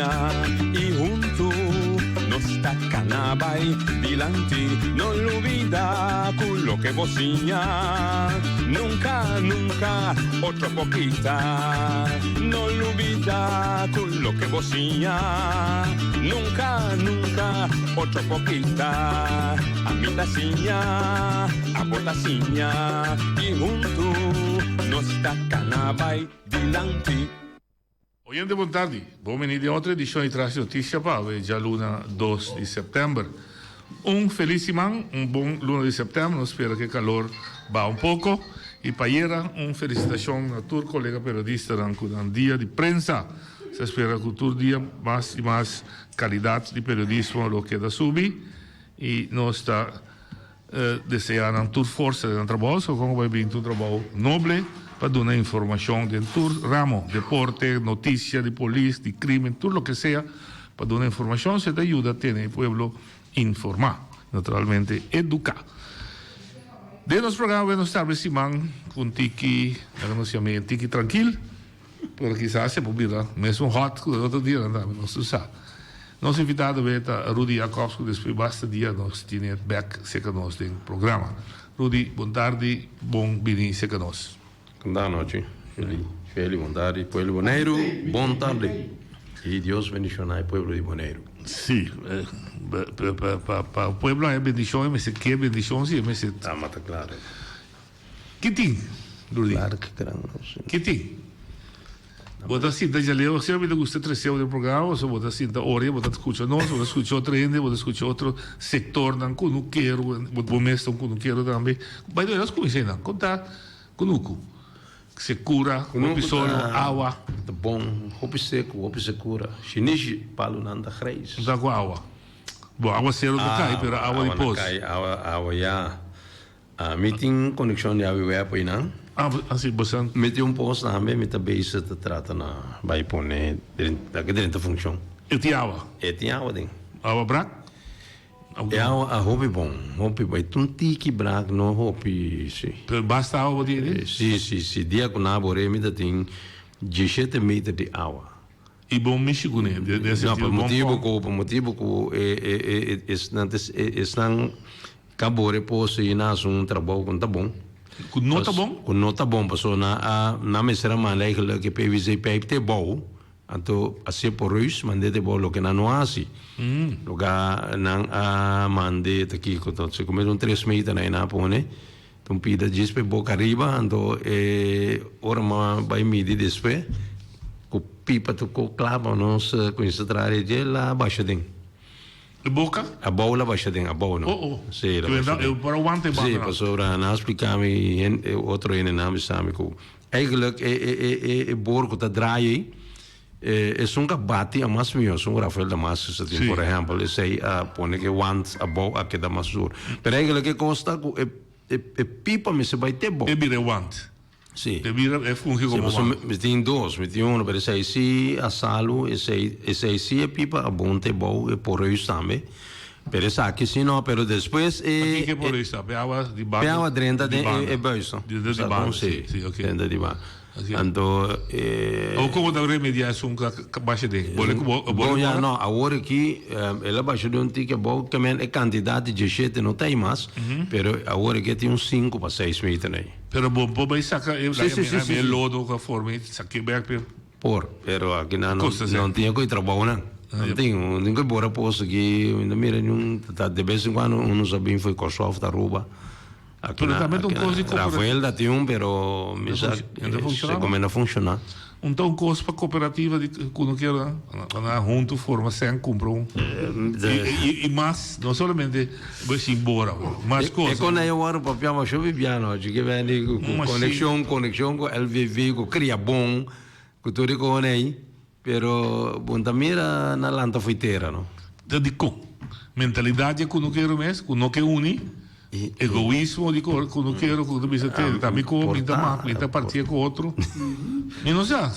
I huntu nos ta kana bai dilanti. No lubida ku loke bo siña nunka, nunka otro por kita. No lubida ku loke bo siña nunka, nunka otro por kita. Ami ta siña, abo ta siña i huntu nos ta kana bai dilanti. Oyente bon tardi, bon bini den otro edicion di Tras di Noticia pa awe djaluna dos di september. Un feliz siman, un bon luna di september, nos spera cu e calor baha un poco. Y pa ayera un felicitacion na tur colega periodistanan cu nan dia di prensa. Sa spera cu tur dia mas y mas calidad di periodismo lo keda subi y nos ta. Desea nan tur forsa den nan trabou, so kon ku bai binti un trabou noble pa duna informashon den tur ramo, deporte, notisia di polis, di krimen, tur loke sea pa duna informashon se ta yuda tene e pueblo informá, naturalmente eduká. Den nos programa awe nos ta habri siman ku un tiki, laga nos yam'é un tiki trankil. Pero kisas e por bira mesun hot ku e otro dianan tambe, nos tur sa. Nos invitado awe ta Rudy Jacobs ku despues basta dia nos tine bek serka nos den programa. Rudy, bon tardi, bon bini serka nos. Bon anochi, Feli. Feli, bon tardi. Pueblo di Boneiru, bon tardi. I Dios bendiciona e pueblo di Boneiru. Si, pa pueblo haña bendicion e mester ke bendicion si, e mester. Ta mata claro. Ki tin, Rudy? Claro ki gran nos. Ki tin? Bo ta sinta djaleu, asina mi ta gusta treseu den programa, pasobra bo ta sinta oria, bo ta scucha nos, bo ta scucha otro hende, bo ta scucha otro sectornan, cunukero, bo mes ta un cunukero tambe. By the way, nos cuminsa einan. Con ta cunucu? Secura, hopi solo, awa. Ta bon, hopi seco, hopi secura. Shinishi, palonan ta grijs. Ta cu awa. Bo, awacero ta cay, pero awa di pos. Awa na cay, awa, awa ya. Mi tin konekshon di awe web einan. Ah, si, bo sa. Mi tin un pos tambe, mi ta bezig ta trata na bai pone den, laga drenta funshon. E tin awa? E tin awa den. Awa brak? E awa a hopi bon, hopi bon. E ta un tiki brak, no hopi, si. Pero basta awa bo tin den? Si, si, si. Dia ku na bore mi ta tin diesshete meter di awa. I bon mishi kuné, den No, sentido pa bon motibu pon. ku, pa motibu ku e, e, e, esnan ta, esnan. Ka bo reposo i na haci un trabou cu no ta bon. Cu no ta bon? Cu no ta bon, pasobra nan a nan mester a manda eigenlijk e PVC pijp te bou, anto a ser por reus mand'e te bou, loke nan no a haci. Loke nan a mand'e ta kico, ta segun un tres meter nan a pone, ta un pida djis pa e boca ariba, anto e ora mi a bay midi despues, cu pipa ta cla pa nos cuminsa traha dje, el a basha den. E boca? Abou la basha den, abou no. Oh, oh. Sí, la basha den. E por awanta e banda Sí, pasobra nan a splica mi, e otro hendenan a bisa mi cu eigenlijk e, e, e, e, e boor cu ta draai ey, e, esun cu a bati a mas miho, esun cu Rafael Damascus a tin, Sí. por ehempel, esey a pone cu e want abou a keda mas duro. Pero eigenlijk e cos ta cu e, e, e pipa mester bay te bou. E bira e want. Sí. E bira, e fungi Sí, como pasobra want. mi, mi tin dos, mi tin uno, pero esei sí a salu, esei, esei sí e pipa a bon te bou, e poreus tambe. Pero esaki sí no, pero despues e, Aki ke e, poreus ta? Pe awa di pe banda, awa drenta di den e, banda. e buis, no? Di, di Sa banda, kon? sí, Sí, sí, oké. drenta di banda. Oké. Anto e. Awor como ta remedia esun ku a basha den? Bole ku bo, bole Bon, ya bora? no, awor aki el a basha den un tiki abou, ke men e kantidat di diesshete no ta ei mas, pero awor aki e tin un sinku pa seis meter ei. Pero bo por bai saca e Sí, sí, sí, sí, e sí. lodo cu a forma y saque bek pe. Por, pero aki nan no, Costa no tin cu e trabounan. No tin, no tin cu e bora pos aki, mi no mira niun, ta de bes en cuando uno sa bin fo'i Kòrsou of ta Aruba. Aki Pero nan, tambe ta un aki cos di nan. coopera- Rafael ta tin un, pero mi No sa, func- no ta funciona? se come no funciona. Un ta un kos pa kooperativa di kunukeronan pa nan huntu forma sèn kumpra un i mas no solamente bo sin bora mas kos. E kon a wòrdu papia masha bibiano achi ke bende ku konekshon konekshon ku LVV ku kria bon ku tur e kon ei pero bo no ta mira nan lanta fo'i tera no. Ta dikon? Mentalidat di e kunukero mes ku no ke uni. Egoismo di ku no kero ku ta bisa te ta mi ko mi ta mak mi ta partia ku otro mi no sa.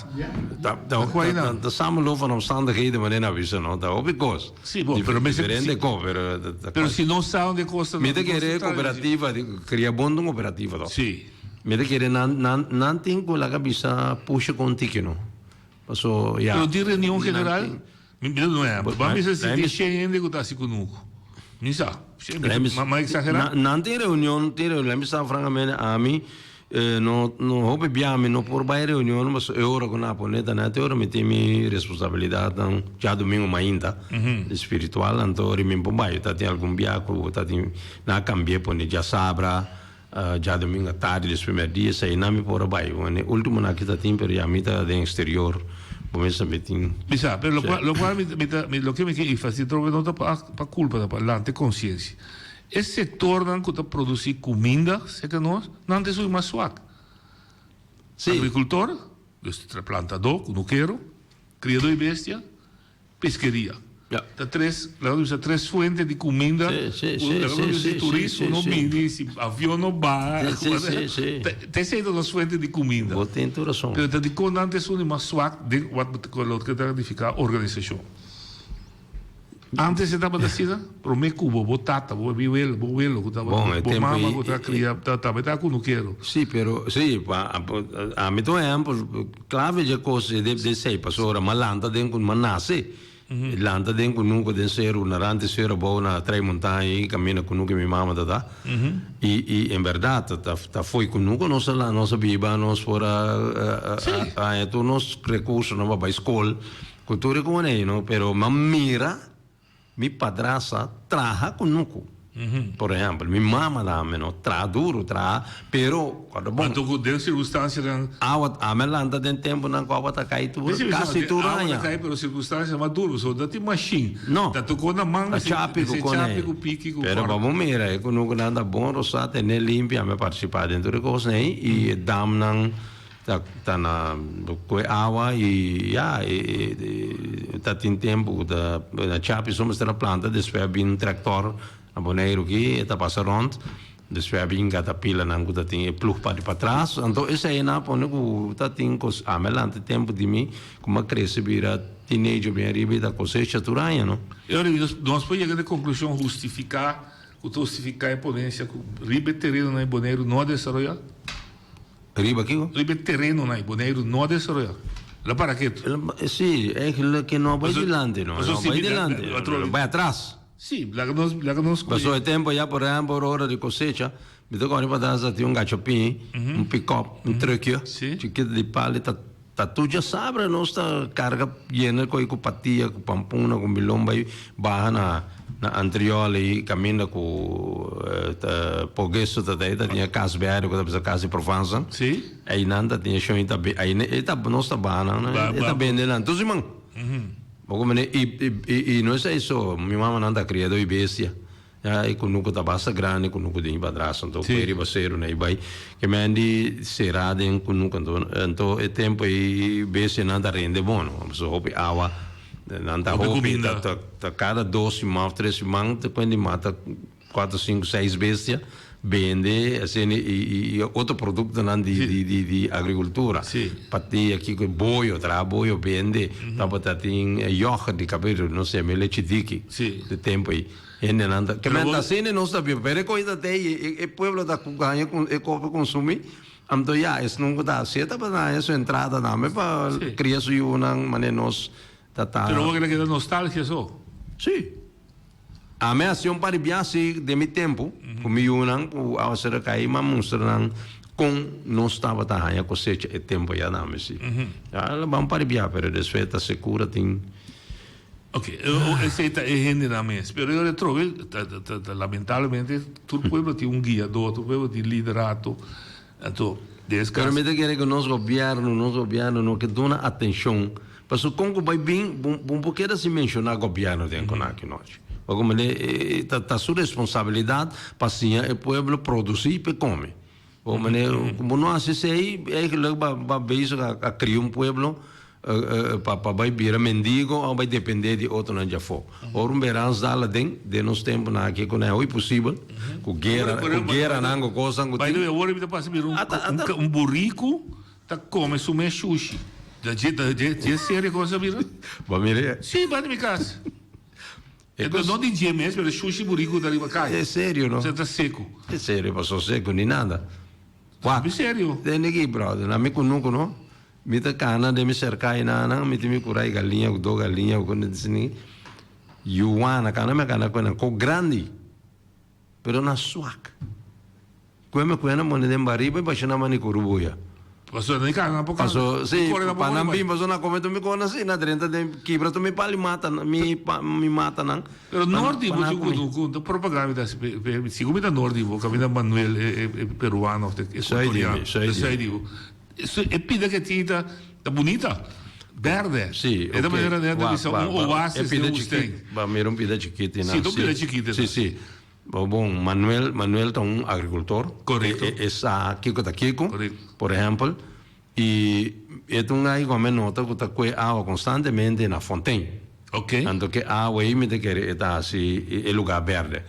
Ta ta samenloop van omstandigheden manera nan a bisa no ta hopi kos. Si bo pero mester diferente kos pero pero si no sa unda e kos ta mi ta kere kooperativa kria bon ta un kooperativa to. Si. Mi ta kere nan nan nan tin ku laga bisa pusha kon tiki no paso ya. Pero tin reunion general. Mi ta duna un ehempel. Ban bisa si tin shen hende ku ta hasi kunuku. Mi sa. M'a exagerá? Nan tin reunion, tin reunion. Lami sa francamente ami no no hopi bia mi no por bai reunion pasobra e ora ku nan a pone ta nèt e ora mi tin mi responsabilidatnan djadumingu mainta spiritual anto ora mi por bai. Ta tin algun bia ku ta tin nan a kambi'é pone djasabra. Djadomingo atardi despues merdia esei nan mi por a bai. Bueno, e ultimo nan aki ta tin, pero ya mi ta den exterior. Bo mester mi tin. Mi sa, pero locual, locual mi, mi ta, mi, loke mi ke enfatisá trobe no ta pa, pa culpa, ta pa lanta e conciencia. E sectornan cu ta produci cuminda cerca nos, nan ta esun mas swak. Sí. Agricultor, dus plantadó, cunukero, criadó di bestia. Peskeria. Ta tres, laga nos bisa tres fuente di kuminda ku laga nos bisa si turismo no bini, si avion no baha, ta esei ta nos fuente di kuminda. Bo tin tur rason. Pero ta dikon nan ta esun di mas swak den wat loke ta nifiká organisashon. Antes e tabata asina, promé ku bo, bo tata, bo biwelo, bo welo ku tabata, bo mama ku ta kria, tabata kunukero. Sí, pero, sí, ami ta un ehèmpel. Clave dje cos e deb desei pasobra m'a lanta den cu m'a nace lanta den cunuco den ceru na rante ceru abou na Trei Montaña y camina cunuco mi mama ta ta y y en berdad ta ta fo'i cunuco nos a nos a biba nos por a haña tur nos recursonan pa bay scol cu tur e cosnan no pero m'a mira Mi padrasa traha kunuku. Por ehèmpel, mi mama tambe no traha duru, traha, pero kòrda bon. Anto ku den sirkunstansianan. Awa, ami a lanta den tempunan ku awa ta kai tur, kasi tur aña. Awa ta kai, pero sirkunstansia mas duru, pasobra no tin mashin. No. Ta tokó na man, Ta chapi ku kone. Chapi ku piki ku Pero kòrda. pa bo mira, e kunukunan ta bon rosá, tene limpi, ami a partisipá den tur e kosnan ei, i e damnan. Ta ta na koe awa y ya e ta tin tempo cu ta na chapi so mester a planta despues a bin tractor na Boneiru aki e ta pasa rond despues a bin catapilanan cu ta tin e ploeg parti patras anto esey nan a pone cu ta tin cos ami a lanta tempo di mi como a crece bira teenager bin ariba y ta cosecha tur aña no. E ora nos por yega na e conclusion hustifica cu ta hustifica e ponencia cu riba e terenonan e Boneiru no a desaroya? Riba kiko? Riba e terenonan ei Boneiru no a desaroyá. El a para ketu. Sí, eigenlijk e no a bai dilanti no. E no a bai dilanti, el a bai atras. Sí, laga nos, laga nos kohe. Pasobra e tempo ya, por ehempel, ora di kosecha, mi ta kòrda patras ta tin un gachapin, un pikòp, un trùkje, chikito di pali ta ta tur djasabra nos ta karga yena koe ku patia, ku pampuna, ku milon bai baha na na Antriol ei kaminda ku ta Pogesto ta ta ei ta tin e kas bèrdè ku ta bisa kas di Provansa. Einan ta tin e shon ei ta ei e ta nos ta baha nan e ta bende nan tur siman. Bo komprende i i no esei so mi mamanan ta kriadó di bestia. Ya e kunuku ta basta grandi, kunuku den patras, anto poi riba seru na e bai. Ke men di sera den kunuku, anto anto e tempo ei bestianan ta rende bon, no? Pasobra hopi awa, nan ta hopi, ta ta ta kada dos siman of tres siman ta kuent di mata kuater, sinku, seis bestia, bende asina i i i otro produktonan di di di di agrikultura. Patia, kiko, boyo, traha boyo, bende, tabata tin yoghurt di kabritu, nos yama e lechi diki, di tempo ei. Hendenan ta ke men ta asina nos ta biba pero e koe ta tei e e pueblo ta ku haña ku e koe pa konsumi anto ya esnan ku ta hasié tabata haña su entrada tambe pa kria su yunan manera nos ta ta. Pero bo kere keda nostalgia so. Si. Ami a hasi un par di biaha si den mi tempu ku mi yunan ku a ser a kai mi a mustra nan kon nos tabata haña kosecha e tempu ya tambe si. Ya lo ban par di biaha pero despues ta sekura tin. Ok, esei ta e hendenan mes. Pero yo retrobe, ta lamentablemente tur pueblo tin un guiador, tur pueblo tin liderato. Anto, den es Pero caso. mi ta kere ku nos gobierno, nos gobierno no ke duna atencion. Pasobra kon ku bai bin, bo bo por keda sin menciona gobierno den Konaki nochi. Pasobra mane ta ta su responsabilidad pa siña e pueblo produci i pa come. Bo mane ku bo no hasi esei, eigenlijk bo bo a bezig a kria un pueblo pa pa bai bira mendigo o bai depende di otronan djafó. Ora un berans dal aden, den nos tempunan aki ku no e hopi posibel, ku guera, ku gueranan, ku kosnan ku By the tin. way, awor mi ta pasa mira un Ata, ata. un buriku ta kome su mes shushi. Da dje da dje dje serio ku bo sa mira? Bo a mira e? Si, banda mi kas. E no di dje mes, pero shushi buriku ta riba kaya. E serio no? Sa ta seku. E serio, pasobra seku ni nada. Wak. Serio? Tende aki, brother, na mi kunuku no. Mi ta kana den mi serka enanan, mi tin mi kura e galiña ku do galiña ku ni yuwana kana mi a kana ku nan ko grandi pero nan swak. Kue mi kue nan pone den bariba i basha nan mani kuru buya. Paso nan kana nan por kana. Paso si Kore nan por pa nan kore bin paso nan kome tur mi kos nan si nan drenta den kibra tur mi pali mata nan mi pa mi mata nan. Pero Pa nan nor di pa bo nan tin kome. ku ku ta propaganda mi ta hasi pe pe sigur mi ta nor di bo kaminda Manuel e e peruano of de Sui di ecuatoriano mi sui de di sui mi. di bo. E pida ke tin ta ta bunita, berde. Sí, E ta ok. manera nan ta Wak, bisa wak, un wak. E oasis den pida woestijn. chikit. Ba mira un pida chikit einan. Sí, ta un Sí, pida chikit sí, einan. sí. Bo bon, Manuel, Manuel ta un agricultor. Korekto. E, e, e sa kiko ta kiko. Korekto. Por ehempel. I e ta un ai ku a mi nota ku ta kue awa konstantemente na fontein. Ok. Anto ke awa ei mi ta kere e ta hasi e lugar berde.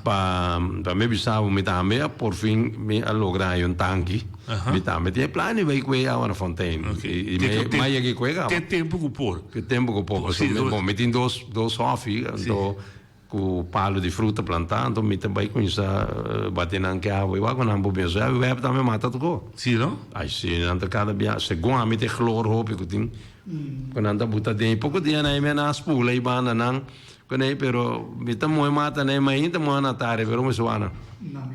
Pa pa mi bisa bo mi tambe a por fin mi a logra haña un tanki. Mi tambe tin e plan di bai kue awa na fontein. Ok. I mi mi a yega i kue kaba. Te tempu ku por. Te tempu ku por. Si, Pasobra mi bon mi tin dos dos hòfi anto Ku palu di fruta plantá, anto mi ta bai kuminsá bati nan ke awa. I wak ku nan por pensa, e web tambe mata toko. Sí, no? Ai sí, nan ta kada bia, segun ami ta e chlor hopi ku tin, ku nan ta buta den. I poko dia nan e menen a spula i banda nan kuné, pero mi ta moe mata nan e mainta moe na tardi, pero mi suana.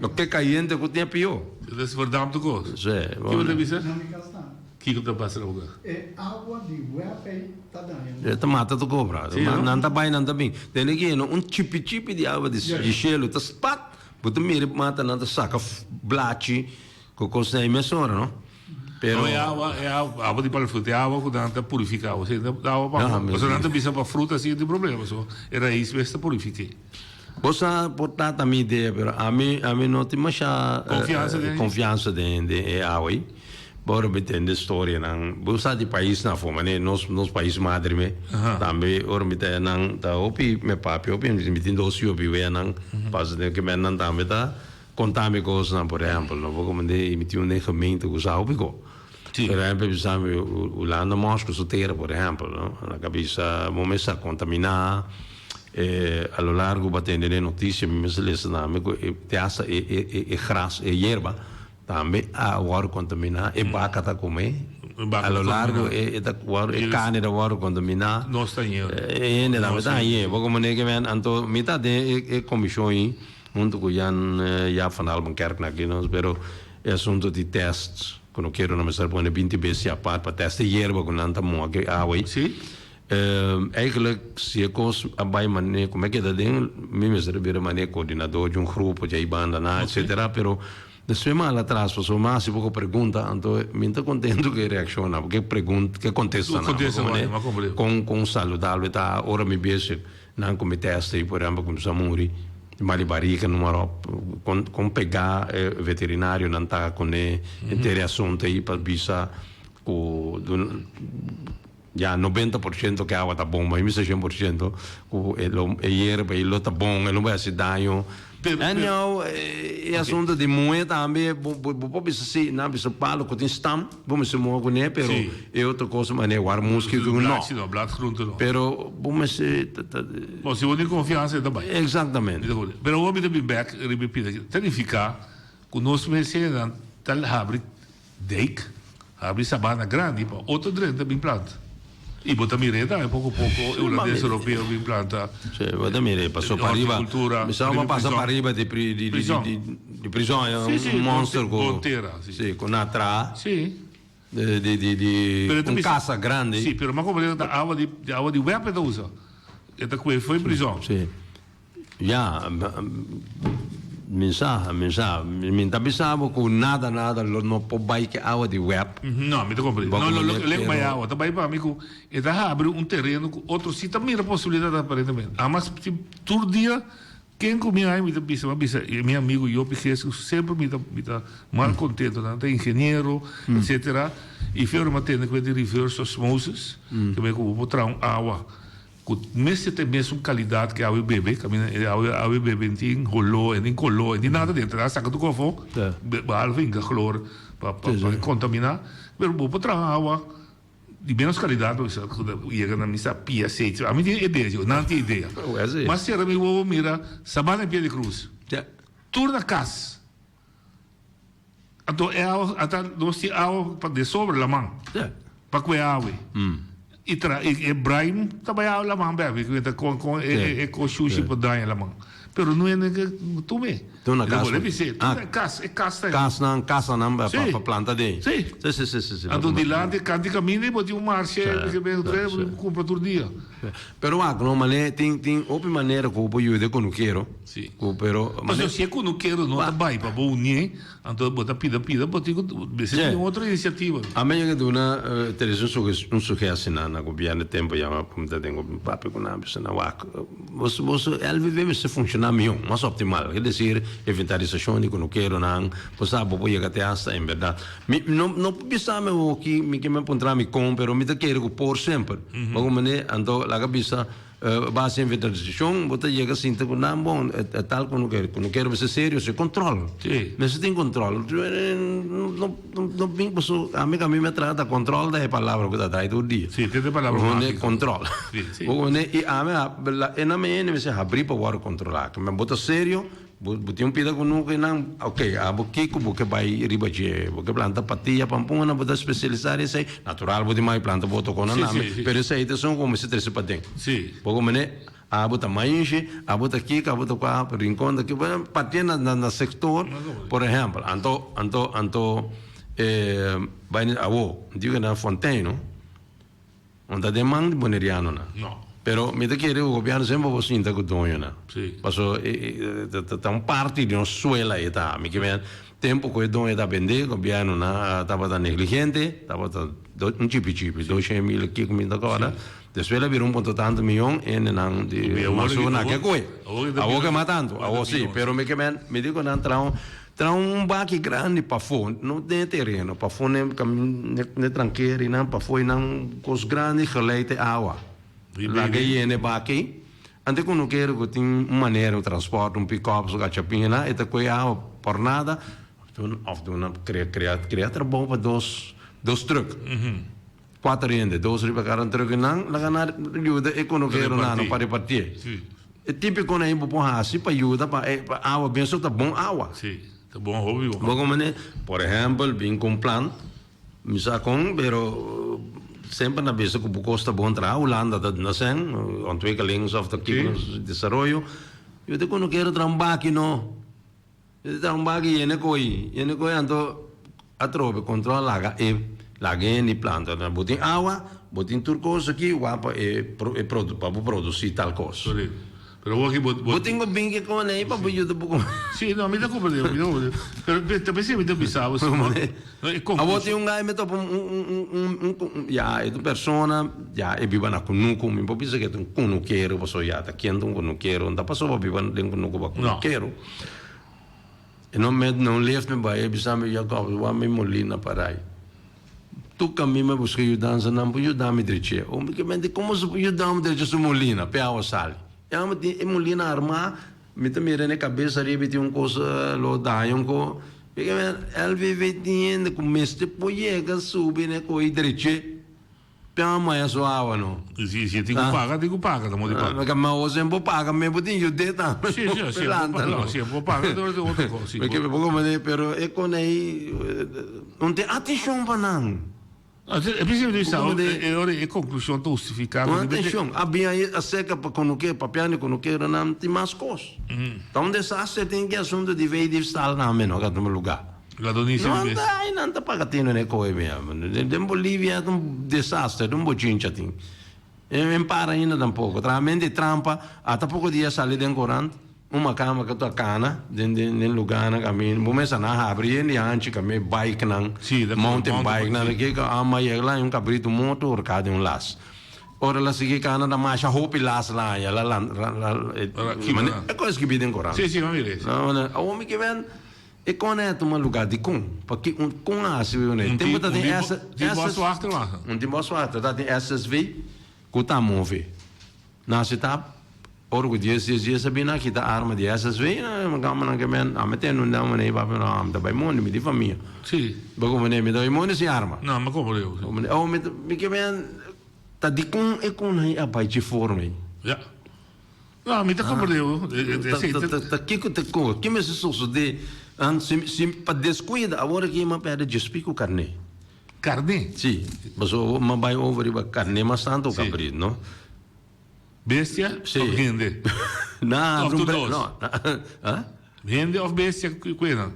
Loke kayente ku tin e pió. Dat is verdampt toko. Sí. Kiko bo ta bisa? Na mi kas tambe. Kiko ta pasa na bo kas? E awa di web ei ta daña nos. E ta mata tur kobra. Sí, no? Nan ta bai, nan ta bin. Tene ki no un chipi chipi di awa di shelu ta spat, bo ta mira e mata nan ta saka blachi ku kosnan ei mesora, no? Pero. No, e awa, e awa, awa di palfruta, e awa ku nan ta purifiká. Osea, e awa pa, pasobra nan ta bisa pa fruta si tin problema, so e rais mes ta purifiké. Bo sa por ta ta mi idea, pero ami ami no tin masha Confiansa den. confiansa den den e awa ei. Bo ora mi tende storianan, bo sa di paisnan afó, manera nos nos pais madre me, tambe ora mi ta nan ta hopi me papia hopi, mi tin dos yu hopi weanan, pasa den ke men nan tambe ta konta mi kosnan, por ehempel, no por komende mi tin un den gemeente ku sa hopi ko. Por ehempel bisa mi Hulanda mòs ku su tera, por ehempel, no, nan ka bisa bo mester a kontaminá. A lo largo bo a tende den noticia mi mester lesa tambe cu te hasta e e e gras e yerba tambe a worde contamina e baca ta come a lo largo e ta worde e carne ta worde contamina Nos ta hañ'e. E hende tambe ta hañ'e bo como neke men anto mi ta den e comision ahi hunto cu Jan Jaap van Almenkerk na aki nos pero e asunto di test cu no kero no mester pone binti bestia apart pa test e yerba cu nan ta moha cu e awa ahi. Eigenlijk si e kos a bai mane ku mi a keda den mi mester a bira mane koordinador di un grupo djei banda nan etcetera pero despues mi a hala atras pasobra mi a hasi poko pregunta anto mi ta kontento ku e reakshonnan ku e pregunta ku e kontestanan kon kon saludabel ta ora mi besig nan ku mi testa ei por ehempel ku mi sa muri mal di barika numa ròp kon kon pegá e veterinarionan ta kuné henter e asuntu ei pa bisa ku Ya 90% ke awa ta bon, ma mi bisa 100% ku e lo e yerba ei lo ta bon, e lo bai hasi daño. Anyhow, e asunto di muhe tambe bo bo bo por bisa si, nan bisa palo ku tin stam, bo mester muha kuné, pero e otro kos manera war muski ku no. Blachi no, bladgroente no. Pero bo mester ta ta. Bon, si bo tin konfiansa e ta bai. Exactamente. Pero awor mi ta bin bek riba e pida aki. Ta nifiká ku nos mester nan ta habri Dijk, habri sabana grandi pa otro drenta bin planta. I bo ta mir'é tambe poko poko e hulandes europeo bin planta. Sí, bo ta mir'é paso pa riba. Horticultura. Mi sa bo pasa pa riba di di di di prison, un monster ku. Bon tera, si. Sí, ku nan traha. Sí. Di di di di un casa grandi. Sí, pero mas como ta awa di awa di web e ta usa. E ta kue foi prison. Sí. Ya, mi sa, mi sa. Mi ta bisa bo ku nada nada lo no por bai ke awa di web. No, mi ta komprende. No, lo lo lek bai awa. Ta bai pa mi ku e ta habri un tereno ku otro si ta mira posibilidat aparentemente. Amas tur dia ken ku mi hay mi ta bisa, mi a bisa mi amigu Jopi Gees ku semper mi ta mi ta mal kontento. Nan ta ingeniero etcetera. I feo mi a tende ku e di reverse osmosis, ke mi ku bo por traha un awa. Ku mester ta e mesun kalidat ku e awe bebe, kaminda e awe awe bebe no tin holó, e no tin koló, e no tin nada dentro, nan a saka tur kos afó, behalve hinka klor pa pa pa kontaminá, pero bo por traha awa di menos kalidat bo bisa ku ta yega na misa pia seis, ami tin idea si, nan tin idea, mas sera mi wowo mira Sabana di Pia di Cruz, tur na kas, anto e awa ata nos tin awa pa de sobra laman. Pa kue awe. I tra i e braim ta bai awe laman bek mi ta kon kon e e kos shushi por daña laman. Pero no hende ke tume. Tur na Mi ta kas. bolbe bis'é, tur Ah. na kas, e kas ta ei. Kasnan, kasanan pa Sí. pa planta den. Sí. Sí, sí, sí, sí, sí. Anto dilanti kanti kaminda ei bo tin un marshe Sí, ke ben sí, trae sí. bo kumpra tur dia. Pero wak no manera tin tin hopi manera ku bo por yuda e kunukero. Sí. Ku pero Pasobra si e kunukero no ta bai pa bo unie Anto bo ta pida pida bo tin ku mester tin otro inisiativa. Ami a duna Teresa un sugestion na na gobierno e tempo ya mi ta den un papia ku nan bisa nan wak boso boso LVV mester funciona miho mas optimal ke desir inventarisashon di kunukeronan bo sa bo por yega te hasta en berdad mi no no por bisa mi awoki mi ke mi a puntra mi kon pero mi ta kere ku por semper bo ku mane anto laga bisa Base inventarisashon bo ta yega sinta ku nan bon e tal ku no kere ku no kere mester serio si kontrol mester tin kontrol no no bin paso ami ku ami mi a traha ta kontrol ta e palabra ku ta traha tur dia kontrol i ami a e nan mi hende mester habri pa wòrdu kontrolá bo ta serio Bo tin un pida ku nuku i nan, ok, abo kiko bo ke bai riba dje? Bo ke planta patia, pampuna, bo ta spesialisá den esei? Natural bo tin mai planta bo tokó nan nami, pero esei ta esun ku mester trese paden. Bo komprendé? Abo ta maishi, abo ta kiko, abo ta kua, rincon ta kiko, bueno, partia na na sektor, por ehèmpel. Anto, anto, anto bai na, awo, digo ke na Fontein, no? No ta den man di bonerianonan. No. Pero mi ta kere ku gobièrnu semper por sinta ku doñonan. Sí. Paso ta un parti di nos suela e ta. Mi ke men tempu ku e doño ta bendé, gobièrnunan tabata negligente, tabata un chipi chipi, doshen mil kiko mi ta kòrda. Despues el a bira un punto tantu miyon, hendenan di Masu nan ke kohe. Awor ke mas tantu, awor si. Pero mi ke men, mi di ku nan traha un. Traha un baki grandi pafó, no den e tereno, pafó n'e n'e trankerinan, pafó einan kos grandi geleid e awa. Laga e yena e baki, ante ku no kere ku tin un manera, un transpòrt, un pikòp, su kachapina, e ta kohe awa por nada, òf duna krea krea krea trabou pa dos dos trùk. Kuater hende, dos riba kada un trùk einan, laga nan yuda e kunukeronan pa repartié. E típiko nan bo por hasi pa yuda pa e pa awa bin so ta bon awa. Sí, ta bon hopi bon. Bo komprende? Por ehèmpel, bin ku un plan, mi sa kon, pero semper nan bisa ku bo kos ta bon traha, Hulanda ta duna sèn, ontwikkelings òf ta kiko desaroyo. Yo ta kono kere traha un baki no. Yo ta traha un baki yene koi, yene koi anto atrobe kontrol laga e laga e hende planta. Bo tin awa, bo tin tur kos aki wak pa e pa bo produsi tal kos. Correcto. Pero awor aki bo Bo tin ku bin ke kone ei pa bo yuda bo kome. Si, no, mi ta komprende, mi ta komprende. Pero ta p'esei mi ta bisa bo si no e Awor conclusion. tin un guy mi topa un un un un un ya e ta un persona ya e biba na kunuku mi por bisa ke ta un kunukero pasobra ya ta kende un kunukero no ta pasobra biba den kunuku pa No. kunukero. E no met no leef mi bai e bisa mi Jacob wak mi molina parai. Tur kamin mi a buska yudansa nan por yuda mi dreche. O mi ke menti komo su por yuda mi dreche su molina pe awa sali. E amo tin e molina arma mi ta mira ne kabes ariba i tin un kos lo daña un ko. Mi ke menti LVV tin hende ku mester por yega subi ne ko'i dreche. Pe maya su awa no. Si, si tin ku paga, tin ku paga, ta modi paga. Ma ma ose bo paga, me bo tin yude tambe. Si, si, si, bo paga, no, si bo paga, ta otro kos. Si, Porque bo komprende, pero e kon ei, no tin atenshon pa nan. E prinsipio di sa, e ora e konklushon ta hustifiká. No atenshon, a bin ai aserka pa konoke, papiando di konokeronan, tin mas kos. Ta un desastre tin ki asuntu di veediefstal tambe no, ka tuma lugá. Ladronisia No di bes. anda, nan ta paga tino ne koe mia. Den Bolivia ta un desaster, un bochincha tin. En para ainda tampoco. Trahamente trampa, ata poco dia sali den corant, un macamba cu ta cana den den den lugarnan caminda. Bo mester nan habri yen di hanchi cami bike nan, Sí, de mountain mountain bike nan. bike, sí. Ke ama yega la un cabrito moto horca den un las. Ora la sigui cana ta masha hopi las la haña, la la la La kibra nan. E cos skibi den corant. Sí, sí, mi a mira ese. No, no, awor mi ke wen. E kon a tuma lugar dikon? Paki un kon a hasi un Un tempo ta un tin tipo, S tipo S boswachter was. Un tin boswachter ta tin SSV ku ta move. Nan si ta ora ku dies dies dies a bini a kita arma di SSV na kama nan ke men a mete nun den manera papia no ami ta bai mondi mi tin famia. Si. Bo komprende mi ta bai mondi sin arma. No mi komprende. Komprende oh mi ta mi ke men ta dikon e kon a bai dje forma ei. Ja. No, mi ta comprende bo. Ta kiko ta ko? Ki mester sosode? Si pa descuida, awor aki mi a perde djespico carne. Karné. Si, paso m'a bai over riba karné mas tantu kabritu, no? Bestia Si. of hende? Na, Of tur dos? no. Ha? Hende of bestia ku e nan?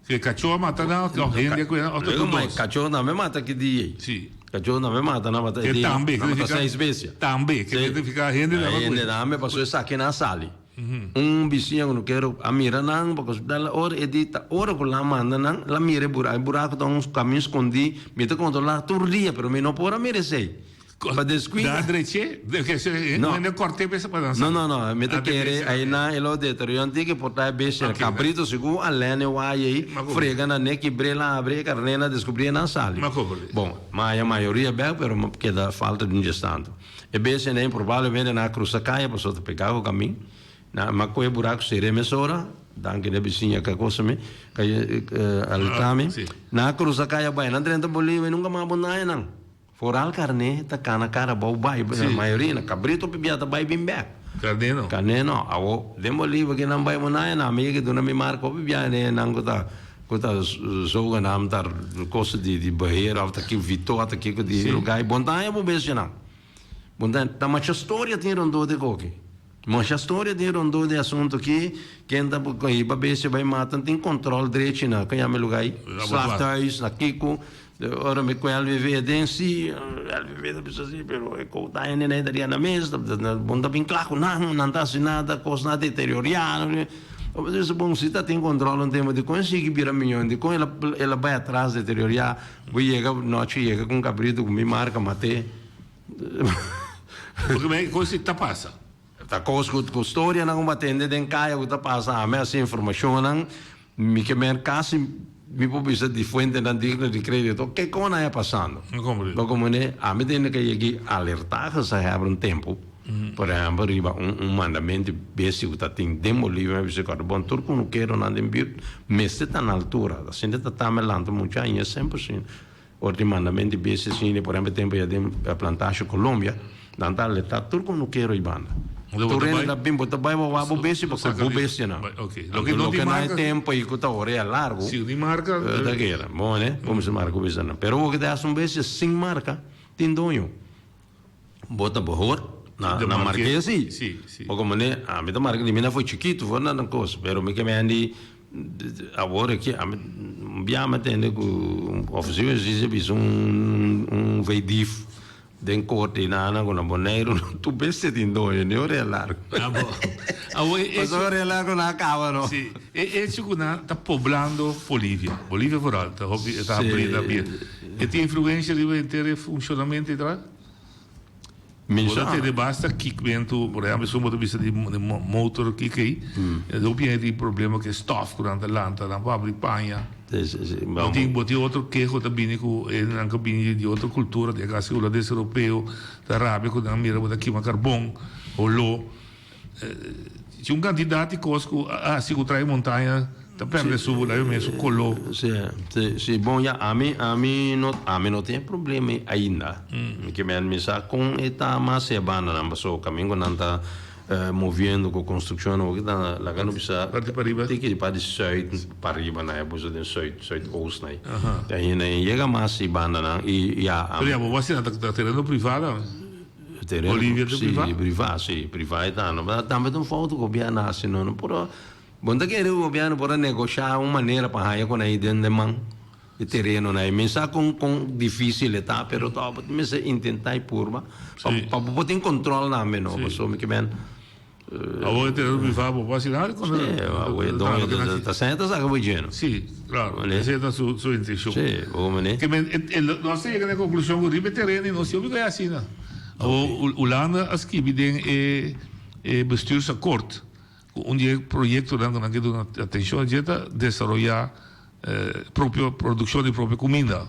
Si e kachó a mata nan of hende a ku e nan of tur dos? Kachó tambe mata ki dia ei. Si. Kachó tambe mata nan mata E tambe, nan mata seis bestia. Tambe, ke significa hende tambe a ku e. Hende tambe paso esaki nan a sali. Un bisiña ku no kere a mira nan pa hospital ora e di ta ora ku la manda nan la mira e buraku e buraku ta un kamin skondí mi ta kontrolá tur dia pero mi no por a mira esei pa deskuida. Da dreche No. hende kort'é pa nan No no no mi ta kere einan e lo deterió anti ke por ta e bestia kabrito segun a lene waya ei frega na nek i brela abri e karné nan deskubrí e nan sali bon ma haña mayoria bèk pero keda falta di un djestantu. E bestianan probablemente nan a cruza caya pasobra ta pega cu camin. Nan a coge buraco cere mesora, danki na e bisiña cu a cosa mi, cu a alerta mi. Nan a cruza caya bay, nan drenta Bolivia y nunca mas a bondaya nan. Foral carne ta cana cara abao bay, na mayoria, na cabrito pibia ta bay bin bek. Carne no. Carne no. Awo, den Bolivia ki nan bay bondaya nan, mi yega duna mi marca hopi biaha den nan cu ta, cu ta zogenaamd ta cosa di beheer of ta ki vito ta kiko di lugar y bondaña bo bestianan. Bondaña ta masha storia tin rondó di koki. Masha storia tin rondó di asunto ki ken ta hiba bestia bai mata no tin control drechi na kon yama e lugar ei slachthuis na kiko ora mi ku LVV aden si LVV ta bisa si pero e ko ta hende nan ta ria na mes bon ta bin kla ku nan nan ta hasi nada kosnan a deterioria. Pues bon si ta tin control un tempo dikon e sigui bira miyon dikon el a el a bai atras deterioria bo yega nochi yega ku un cabrito ku mi marca mate. Porque mi kos ta pasa. Ta kos ku ku storianan ku bo a tende den kaya ku ta pasa ami hasi informashonnan mi ke mer kasi mi por bisa di fuentenan digno di kredito ke kon a pasando. Bo komprende ami tende ke yegi alerta gezaghebber un tempo. Por ehempel riba un un mandamento besi ku ta tin den Bolivia mi bisa kòrda bon tur kunukeronan den burt mester ta na altura asina ta tame lanta mucha aña semper asina ora tin mandamento besi asina por ehempel tempo ya den plantashe Colombia nan ta alerta tur kunukero ei banda tur hende ta bin bo ta bai bo wak bo besi pasobra bo bestianan anto loke nan e tempo ei ku ta orea largu ta keda bon ne bo mester marka bo bestianan pero bo ke ta hasi un bestia sin marka tin doño. Bo ta bohor na na marke si. Si, si. Bo como ne, ami ta marke di mi na foi chikitu for na nan kos, pero mi ke mendi awor aki ami un bia mi a tende ku un ofisier di hustisia bisa un un veidif den korte i nana ku na Boneiru tur bestia tin doño, ni un real largo. Ah bo. Awor e hecho. Pasobra real largo nan a kaba no. Si, e hecho ku nan ta poblando Bolivia, Bolivia vooral ta hopi ta habri ta bien. E tin influencia riba henter e funcionamento y tal? Mi Bo ta sa. tene basta kikmentu, por ehempel, esun bo ta bisa di motor kik ei, e hopi hende tin problema ku e stof ku nan ta lanta, nan por habri paña. Si, si, si. Bo tin, bo tin otro keho ta bini ku hendenan ku bini di otro kultura, di akasi hulandes europeo, ta rabia ku nan mira bo ta kima karbon, holó. Tin un kantidat di kos ku a hasi ku trae montaña ta pèrdè su labi mes su koló. Si, si, si. Bon, ya, ami, ami no, ami no tin e problema ei ainda. Mi ke men mi sa kon e ta mas e bandanan pasobra kaminda ku nan ta moviendo ku konstrukshon awor ta laga no bisa Parti pariba. Tiki di parti sùit pariba nan e puso den sùit, sùit-oost nan ei. Ainda e yega mas e bandanan i ya. Pero ya bo bo asina ta tereno privá tambe. Tereno, Bolivia ta si, privá? privá, si, privá e ta. No, tambe ta un fout ku gobièrnu hasi, no, no por, bo no ta kere ku gobièrnu por a negoshá un manera pa haña ku nan ei den den man e terenonan ei. Mi sa kon kon difísil e ta, pero tòg bo mester intentá i purba pa pa bo por tin kontròl tambe, no, pasobra mi ke men. Awor e tereno privá bo por hasi nada kontra Sí, awor e doño ta senta ta saka bo djeno. Sí, klaro, esei ta su su intenshon. Sí, bo komprendé. Ke men nos ta yega na e konklushon ku riba e tereno i nos siempre ku e asina. Awor Hulanda a skibi den e e bestuursakkoord ku un di e proyektonan ku nan ke duna atenshon dje ta desaroyá propio produkshon di propio kuminda.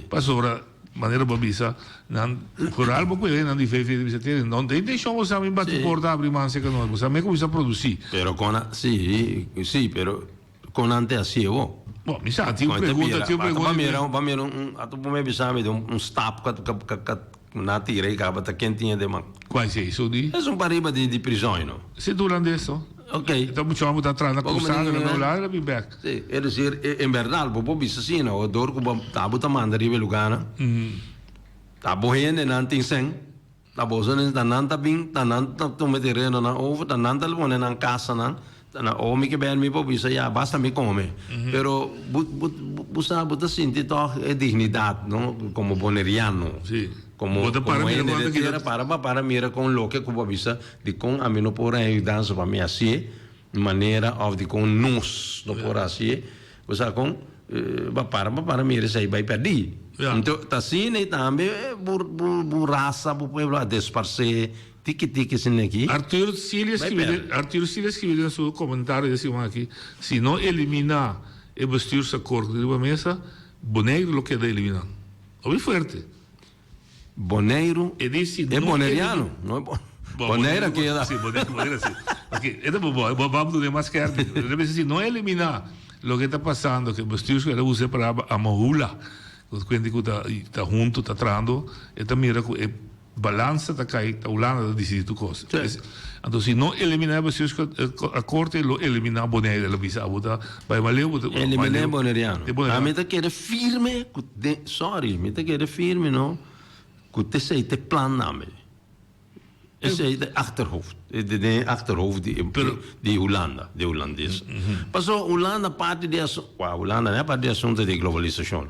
Pasobra Manera bo a bisa, nan vooral bo cuida nan di VVD bisa tene, no ta intencion bo sa mi bati porta abri man seca nos, bo sa mi cuminsa produci. Pero con a, si, si, pero con nan te haci awor? Bo, mi sa, tin un pregunta, tin un pregunta. Ba mira, ba mira un, a tu por me bisa mi di un stap ca, ca, ca, ca nan tira y caba ta ken tin e den man. Cual si, esun di? Esun pariba di, di prison, no. Si ta hulandes, no? Ok. Ta mucho amo ta traha na cruzada na Hulanda bin bek. Si, es decir, en berdad bo por bisa asina, o dor cu bo ta bo ta manda riba e lugarnan, ta bo hendenan tin sen, ta boso ta nan ta bin, ta nan ta tuma e terenonan over, ta nan ta pone nan casanan, ta nan, o mi ke bel mi por bisa ya basta mi come. Pero bo bo bo sa bo ta sinti tog e dignidad, no, como boneriano. Si. Como Bo ta para como mira hende con de ota tera kita. para pa para mira con loke cu bo a bisa dicon ami no por haña yudansa pa mi hacié manera of dicon nos no por hacié bo sa con bo a para pa para mira esey bay perdí. Ya. Anto ta asina y tambe bo bo bo rasa bo pueblo a desparcé tiki tiki asina aki. Arthur Cilia Bay scribi perde. Arthur Cilia scribi den su comentario den siman aki, si no elimina e bestuursakkoord cu ta riba mesa, Boneiru lo keda elimina. Hopi fuerte. Boneiru E di si e no boneriano no e Bonaire a keda. Si Bonaire Bonaire si. Ok e ta bo bo bam duna mas skerpi. E bisa si no eliminá loke ta pasando ke bestuurscollege a usa e palabra amohula ku kuenta ku ta ta huntu ta trahando e ta mira ku e balansa ta kai ta Hulanda ta disidí tur kos. Anto si no eliminá e bestuursakkoord lo eliminá Bonaire el a bisa abo ta bai maleu bo ta Eliminá e boneriano. E boneriano. Ami ta kere firme ku den sorry mi ta kere firme no ku t'esei t'e plan nami. Esei ta e achterhoofd den e achterhoofd di di Hulanda di hulandes. Paso Hulanda parti di asun wou Hulanda no e parti di asunto di globalisashon.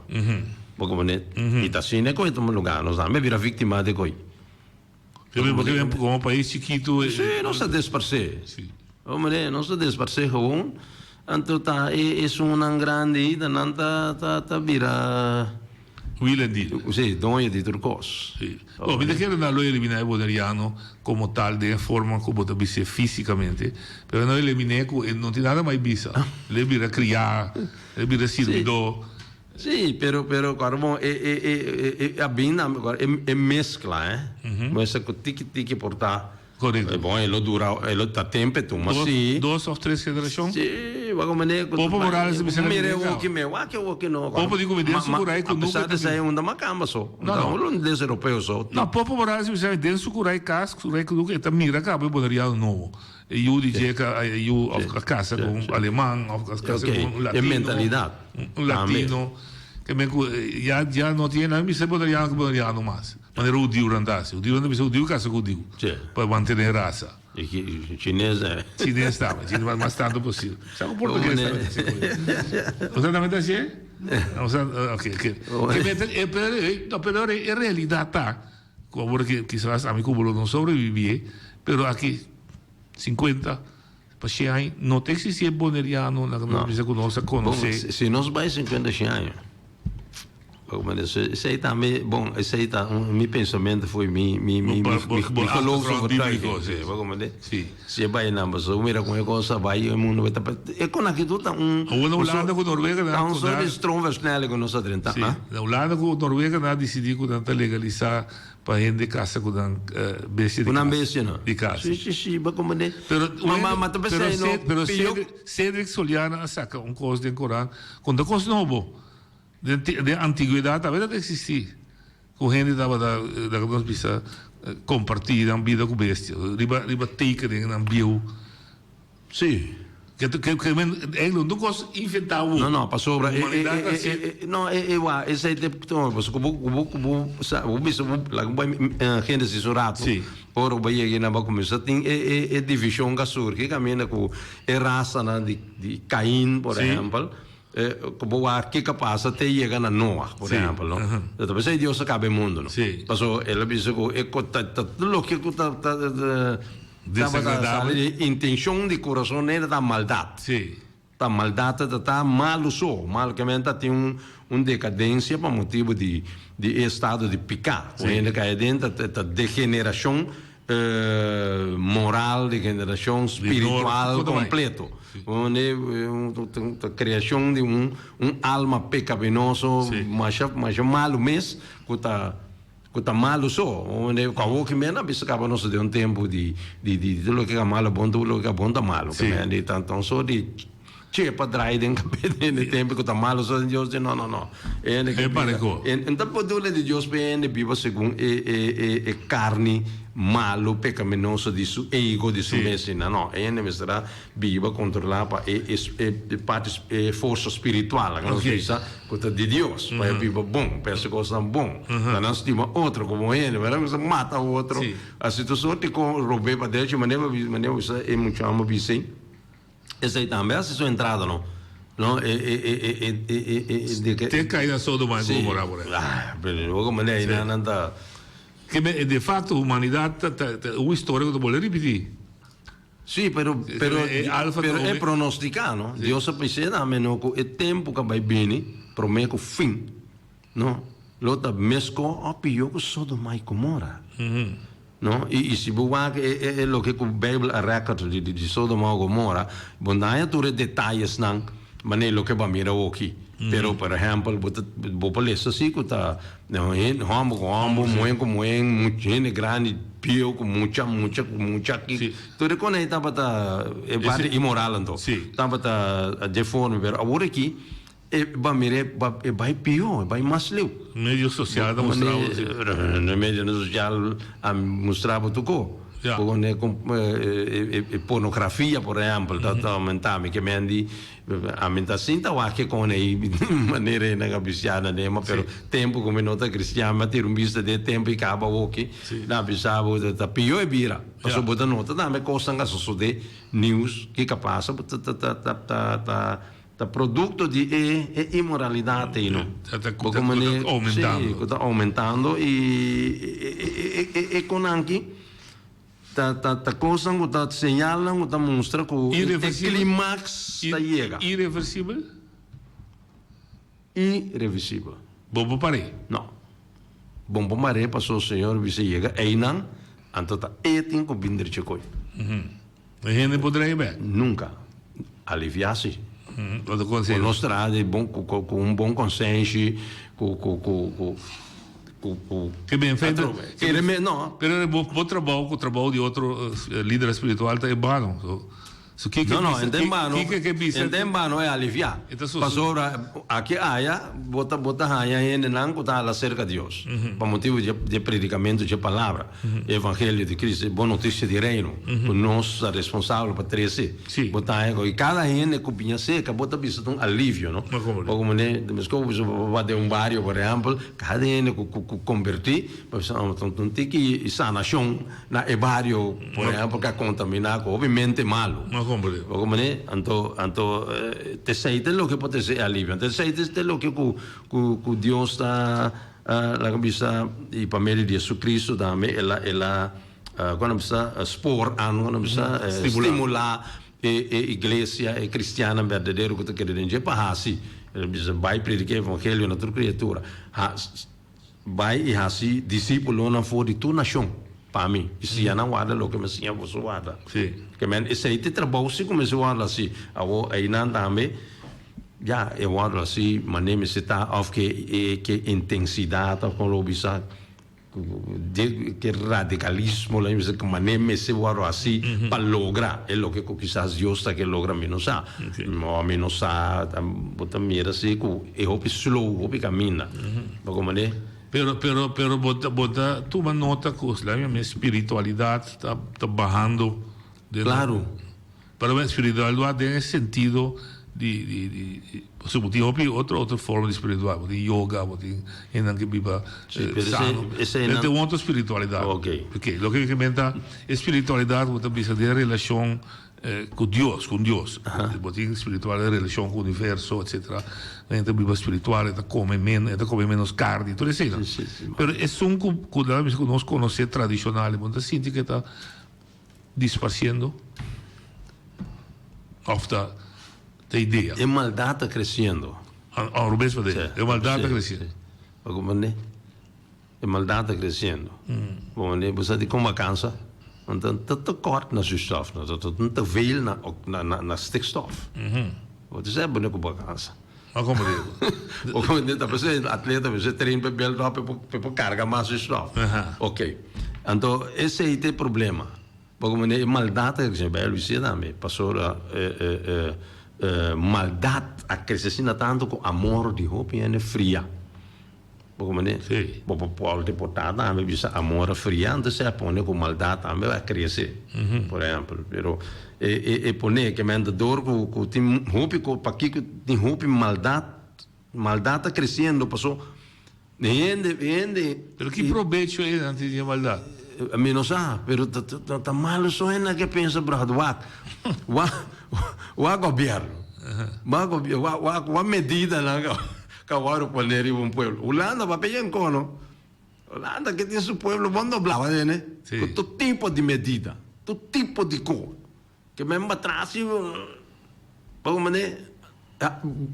Bo komprende? I ta asina ku e tuma luga nos tambe a bira viktima di koi. Porque como pais chikitu. Sí, nos ta desparsé. Sí. Hombre, nos ta desparsé gewoon. Anto ta e esunnan grandi ei, ta nan ta ta ta bira. Wiel en deal. Sí, doño di tur kos. Sí. Bo, mi ta kere nan lo eliminá e boneriano como tal den e forma ku bo ta bis'é físikamente, pero no eliminé ku e no tin nada mas bisa. El bira kriá, el bira sirbidó. Sí, pero pero cuando e e e e a bin na e e mezcla eh. Mester cu tiki tiki por ta. Correcto. Bon, e lo dura, e lo ta tempe tu, ma Dos, si. dos of tres generacion? Sí, wak mane cu Popo Morales a bisa na Mira e America. woki me, wak e woki no. Popo di cu mi den su curai cu A nunca pesar de ta esai bin. unda macamba so. No, no. Unda holandes europeo so. No, Popo Morales a bisa den su curai cas, curai cu nunca e ta mira caba e boneriano nobo. E yu di dje ka e yu of a kasa ku un aleman of a kasa ku un latino. E mentalidad. Un latino. Ke men ku ya ya no tin nan bisa boneriano ku boneriano mas. Manera hudiunan ta hasi. Hudiunan ta bisa hudiu kasa ku hudiu. Pa mantene rasa. E chines tambe. Chines tambe. Chines mas tantu posibel. Sa ku portugues tambe ta hasi ku e. Boso tambe ta hasi e? Ok ok. Pero e realidad ta. Cu awor ki kisas ami cu bo lo no sobrevivié, pero aki 50 pa shen aña no ta existi e boneriano na nos bisa cu nos a conoce. Bon, si nos bay 50 shen aña, esey tambe, bon, esey ta mi pensamento fo'i mi mi mi mi geloofsovertuiging. Si. Bo comprende? Si. Si e bay nan, pasobra mira con e cos a bay e mundo bay ta e con aki tur ta un Awor na Hulanda cu Noruega nan ta un soort di stroomversnelling cu nos a drenta, Si, ah. na Hulanda cu Noruega nan a dicidi cu nan ta legalisa pa hende casa cu nan bestia di Cu nan cas. bestia no. Di cas. Si, si, si, bo comprende? Pero Ma, ma, ma ta pero pensai no, pero pio Cedric, Cedric Soliana a saca un cos den Koran con ta cos nobo. Den den antigüedad tambe ta existi. Ku hende tabata, laga nos bisa, kompartí nan bida ku bestia, riba riba tekening nan bieu. Sí. Ke ke ke men eigenlijk no kos inventá awor. No, no, pasobra e e Humanidat e a e si. e no e e wak esei te tuma pasobra ku bo ku bo ku bo sa bo bisa bo laga bo bai Génesis un rato. Sí. Ora bo yega nan bo a kuminsá tin e e e divishon ku a surgi kaminda ku e rasanan di di Cain por Sí. ehèmpel. Ku bo wak kiko pasa te yega na Noah, por ehèmpel, no? Ta p'esei Dios a kaba e mundu, no? Pasobra el a bisa ku e ku ta ta loke ku ta ta tabata sali di intenshon di kurason hende ta maldat. Ta maldat ta ta malu so, malu ke men ta tin un un dekadensia pa motibu di di e estado di piká ku hende kai aden ta ta degenerashon moral, degeneracion spiritual completo. Ta creacion di un alma pecaminoso masha masha malo mes cu ta cu ta malo so. Cu awor ki men a bisa caba nos ta den un tempo di di di tur loke ta malo bon tur loke ta bon ta malo. Ta un sort di. Chepa draai den kabes den e tempo ku ta malo so Dios di no no no e hende ke biba en ta bedoelen di Dios pa e hende biba segun e e e karni malo pekaminoso di su ego di su mes no no e hende mester a biba kontrola pa e e parti e forsa spiritual laga nos bisa ku ta di Dios pa e biba bon pa e hasi kosnan bon pa nan stima otro komo hende pa nan mata otro asi tur sorti kon robe pa derecho manera manera bo bisa e mucha amo bisa ei. Esei tambe hasi su entrada no. No e e e e e e e e de ke. Te kai na Sodoma y Gomorra por ahí. Ah, pero luego mane ahí nan nan ta. Ke men de facto humanidad ta ta ta un historia ku ta bolbe ripiti. Sí, pero pero pero e pronostica no. Dios a bis'é tambe no ku e tempu ku a bai bini prome ku fin no lo ta mesko o pió ku Sodoma y Gomorra. No? I, i si bo wak e, e, e loke ku Beibel a record di, di, di Sodoma o Gomora, bo no haña tur e detayesnan manera loke bo a mira awoki. Pero, por ehèmpel, bo ta, bo por lesa si ku ta hen, hòmber ku hòmber, muhé ku muhé, much, hende grandi, bieu ku mucha, mucha ku mucha aki. Tur e kos ei tabata e parti imoral anto. Tabata deforme. Pero awor aki. E ba mir'é ba e bai pió, e bai mas leu. Medio sosial ta mustra bo si. E medionan sosial a mustra bo tuko. Ya. Bo kone e pornografia por ehèmpel ta ta oumentá. Mi ke men di ami ta sinta wak ke kon ei manera e nan a bisiá na nema pero tempu ku mi no ta kristian mi a tira un bista den e tempu i kaba awoki nan a bisa bo ta pió e bira. Pasobra bo ta nota tambe kosnan a sosodé news kiko a pasa bo ta ta ta ta ta. Ta producto di e e inmoralidad ei no. Ta Bo como ne ta aumentando. Si, cu ta aumentando y e e e e conan aki ta ta ta cosnan cu ta señalnan cu ta mustra cu e climax ta yega. Irreversibel? Irreversibel. Bo por par'é? No. Bon por mar'é paso Señor bisa yega einan anto ta e tin cu bin drecha coy. E hende por drei bek? Nunca. Aliviá si. Lo ta konseho. Ku nos traha di bon ku ku un bon konsenshi ku ku ku ku ku ku. Ke ben feito. Atrobe. Kere me no. Pero bo bo trabou ku trabou di otro lider spiritual ta e bano. So so kiko No no, bisa enta en bano. kiko ke bisa. Enta en bano e aliviá. E ta soso. Pasobra aki aya bo ta bo ta haña hendenan ku ta hala serka Dios. Pa motibu di e predikamentu dje palabra. E evangelio di Cristo, e bon noticia di Reino, cu nos ta responsabel pa trece. Bo ta haña cu cada hende cu biña cerca bo ta bisa ta un alivio, no? Bo como ne, mesco bo bisa bo ba den un bario, por ehempel, cada hende cu cu converti, bo bisa oh, ta un tiki sanacion na e bario, por ehempel, cu a contamina cu hopi mente malo. Bo como ne, anto, anto t'esey ta loke por trece e alivio. Anto esey ta loke cu cu Dios ta. Laga bisa, i pa medio di Jesucristo tambe el a, el a, kon a bisa, spoor an, kon a bisa, stimulá e e iglesia, e kristiannan berdadero ku ta kere den dje pa hasi. El a bisa, Bai prediká e evangelio na tur kriatura. Ha, bai i hasi disípulonan for di tur nashon pa mi, i siña nan warda loke mi a siña boso warda. Ke men, esei ta e trabou si ku mester wòrdu hasi. Awor, einan tambe. Ya, e wòrdu hasi manera mester ta òf ke e ke intensidat òf kon lo bisa de ke radikalismo lo bisa manera mester wòrdu hasi pa logra e loke ku kisas Dios ta ke logra mi no sa. O mi no sa bo ta mira si ku e hopi slow hopi kaminda bo komprende. Pero pero pero bo ta bo ta tuma nota ku mi spiritualidat ta ta bahando den. Klaru. Pero espiritualidad den e sentido di di di pasobra bo tin hopi otro otro forma di spiritual, bo tin yoga, bo tin hendenan ke biba sano, pero tin un otro spiritualidad. Ok, loke mi ke menta e spiritualidad ku bo ta bisa den relashon ku Dios, ku Dios. Bo tin spiritual den relashon ku universo etcetera, hende ta biba spiritual, e ta kome menos, e ta kome menos karni, tur eseinan. Pero esun ku ku nos konosé tradishonal, bo no ta sinti ku e ta disparciendo of ta ta idea. E maldad ta creciendo. Al revés pa de. E maldad ta creciendo. Bo comprende? E maldad ta creciendo. Bo comprende? Bo sa di con vakansa? Want ta ta tekort na zuurstof, no ta ta te veel na na na stikstof. Bo ta sa bo cu vakansa. Ma comprende? Bo comprende? Ta p'esei atleta mester train pa build up pa por carga mas zuurstof. Ok. Anto esei ta e problema. Bo comprende? E maldad ta creciendo. Bijbel bisa tambe. Pasobra. Maldat a krese asina tantu ku amor di hopi hende fria. Bo komprendé? Sí. Bo por pòl di por ta tambe bisa amor a fria, antes a pone ku maldat tambe a krese, por ehèmpel. Pero e e e pone ke men ta dor ku ku tin hopi ko pakiko tin hopi maldat, maldat ta kresiendo paso hende hende. Pero ki probecho e nan tin di e maldat? Mi no sa, pero ta ta ta malo so hende ke pensa bròder wak wak wak gobièrnu wak gobièrnu wak wak wak medidanan Ka wòrdu pone riba un pueblo. Hulanda papia yen kono. Hulanda ke tin su pueblo bon doblá wak Sí. Ku tur tipo di medida, tur tipo di ko. Ke men batras si pa un manera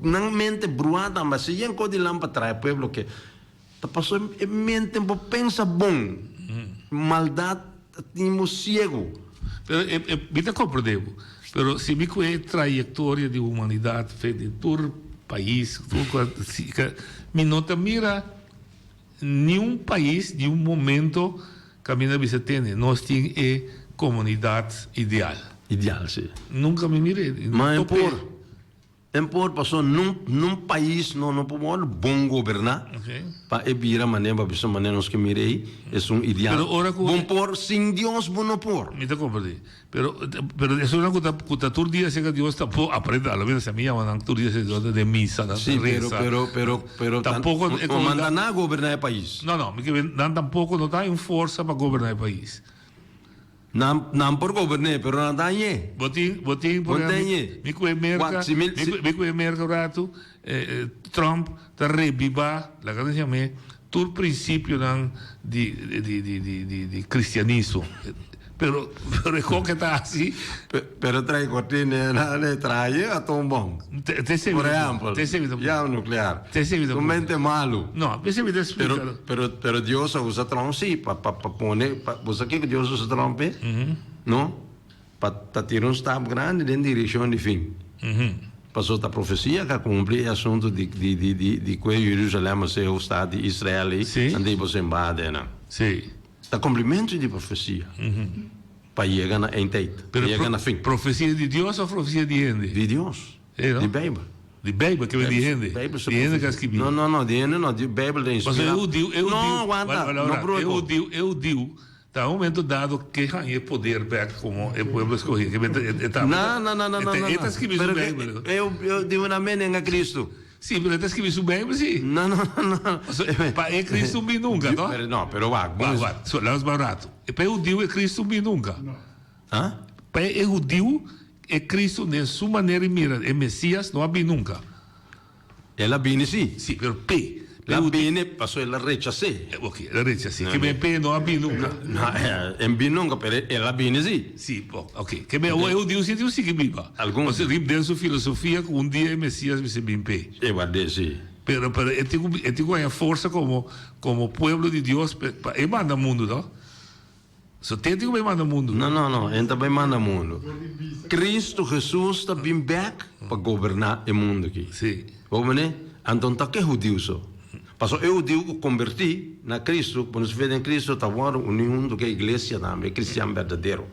nan mente bruá tambe si yen ko di lan pa trae pueblo ke ta paso e mente bo pensa bon. Maldat ta tin bo siego. Pero e e mi ta comprende bo. Pero si mi cu e trayectoria di humanidad fe den tur pais, tur cos si ca mi no ta mira niun pais, niun momento caminda bisa tene nos tin e comunidad ideal. Ideal, si. Nunca mi mira e. Ma e por. En por paso nun nun pais no no por wòrdu bon goberná pa e bira manera bo bisa manera nos ke mira ei esun ideal. Pero ora ku Bon por sin Dios bo no por. Mi ta komprendé. Pero pero esunnan ku ta ku ta tur dia serka Dios tampoco aprende a lo menos si ami yama nan tur dia serka Dios ta den misa nan ta Sí pero resa. pero pero pero tan Tampoco e no manda komunidat nan a goberná e pais. No no mi ke nan tampoco no ta un forsa pa goberná e pais. Nan nan por gobern'é, pero nan ta hañ'é. Bo tin, bo tin, por Bo ejemplo, teñ'é. mi ku e Merka, Wak, si mi, mi si. ku, mi ku e Merka un ratu, Trump ta rebibá, laga nos yam'é, tur prinsipionan di, di, di, di, di, di kristianismo. Pero, pero e koke ta hasi. Pero trae kortina na e trae atombom. Te, te Por ehempel, te esei mi ta ya nuclear. Te esei mi ta Un mente malu. No, esei mi ta explica. Pero, pero, pero Dios a usa Trump sí pa, pa, pa pone, pa, bo sa kiko Dios usa Trump p'e? No? Pa, pa tira un stap grandi den direccion di fin. Pasobra ta profecia ka cumpli e asunto di, di, di, di, di cu e Jerusalem a ser hoofdstad di Israel ei, Sí. anto ei bo ser invade nan. Sí. Ta cumplimento di profecia. Pa yega na eindtijd. Pero yega na fin. Profecia di Dios of profecia di hende? Di Dios. Eh, no? Di Bijbel. Di Bijbel, ke di hende. Bijbel Di hende ke a skibi. No, no, no, di hende no. Di Bijbel ta inspira. Pasobra e hudiu, e hudiu. No, wanta. No broei bo. E hudiu, e hudiu ta un momento dado ke haña e poder bek komo e pueblo eskohi. Ke e ta. No, no, no, no, no. E ta skibi su Bijbel. Pero e di una menen a Cristo. Sí, pero e ta skibi su Bijbel, sí. No, no, no. Pa e Cristo bin nunca, no? Pero no, pero wak. Wak, wak. So, laat ons maar rato. Pa e hudiu e Cristo bin nunca. No. Ah? Pa e hudiu e Cristo den su manera di mira e Mesias no a bin nunca. El a bini sí. Sí, pero p'e. El a bini pasobra el a rechas'é. Ok, el a rechas'é. Ke men p'e no a bin nunca. No, e bin nunca, pero el a bini sí. Sí, bo, ok. Ke men awor e hudiu sí tin un sigui biba. Algun. Pasobra riba den su filosofia ku un dia e Mesias mester bin p'e. E ward'é, sí. Pero, pero e tin ku, e tin ku haña forsa komo, komo pueblo di Dios pa e manda mundu, no? So te tin ku bai manda mundu. No, no, no, e no ta bai manda mundu. Cristo Jesus ta bin bek pa goberná e mundu aki. Sí. Bo mene? Anto no ta ke hudiu so. Pasobra e hudiu ku kombertí na Cristo, ku pone su fe den Cristo, ta wòrdu uní huntu ku e iglesia tambe, e cristian berdadero.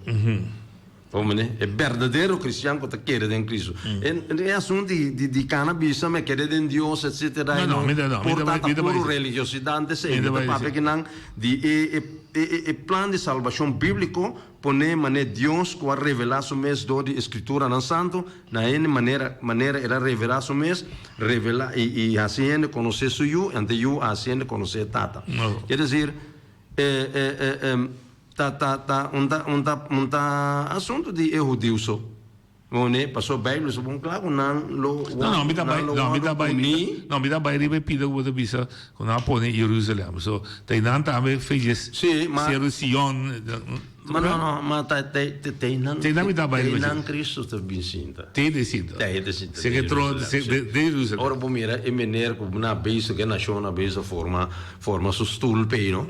Bo mene? E berdadero cristian ku ta kere den Cristo. E, e asuntu di, di, di kana bisa mi a kere den Dios, etcetera, No, no, mi ta, no, mi por ta ta bai, mi ta bai puru religiosidat, esei. Mi Mi ta ta bai papia disi. kinan di e, e E e plan di salbashon bíbliko pone manera Dios ku a revelá Su mes dor di e Skrituranan Santu, na hende manera manera El a revelá Su mes, revelá i i hasi hende konosé Su Yu, ante e Yu a hasi hende konosé e Tata. Kier desir, e e e ta ta ta un ta un ta un ta asuntu di e hudiu so. One, paso Bijbel so bon kla ku nan lo No, no, mi ta nan bai, lo no, mi wòrdu ta bai, uní. no, mi ta bai riba e pida ku bo ta bisa ku nan a pone Jerusalem. So, ta einan tambe fejes Sí, ma Seru Sion. Ma no, no, ma ta ta ta einan Ta einan mi ta bai ta riba dje. einan Cristo ta bin sinta. Te de sinta. Te de sinta Se den ke tro Jerusalem, se sí. de de Jerusalem. Ora bo mira e meneer ku na bezig, e nashon a bezig forma forma su stoel p'ei, no?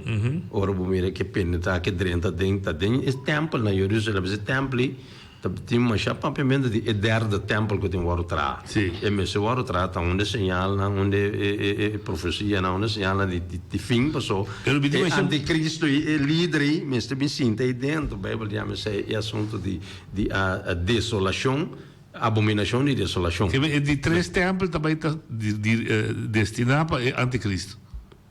Ora bo mira ke penetra, ke drenta den, ta den e tempel na Jerusalem, e tempel ei Ta tin masha papiamentu di e derde tempel ku tin wòrdu traha. Sí. E mester wòrdu traha ta un di e señalnan, un di e profesianan, un di e señalnan di fin paso Pero mi tin e masha. anticristo ei, e lider ei mester bin sinta ei dentro. Bijbel yama esei e asuntu di desolashon. Abominashon di desolashon. E di tres tèmpel ta bai ta destiná pa e antikristu.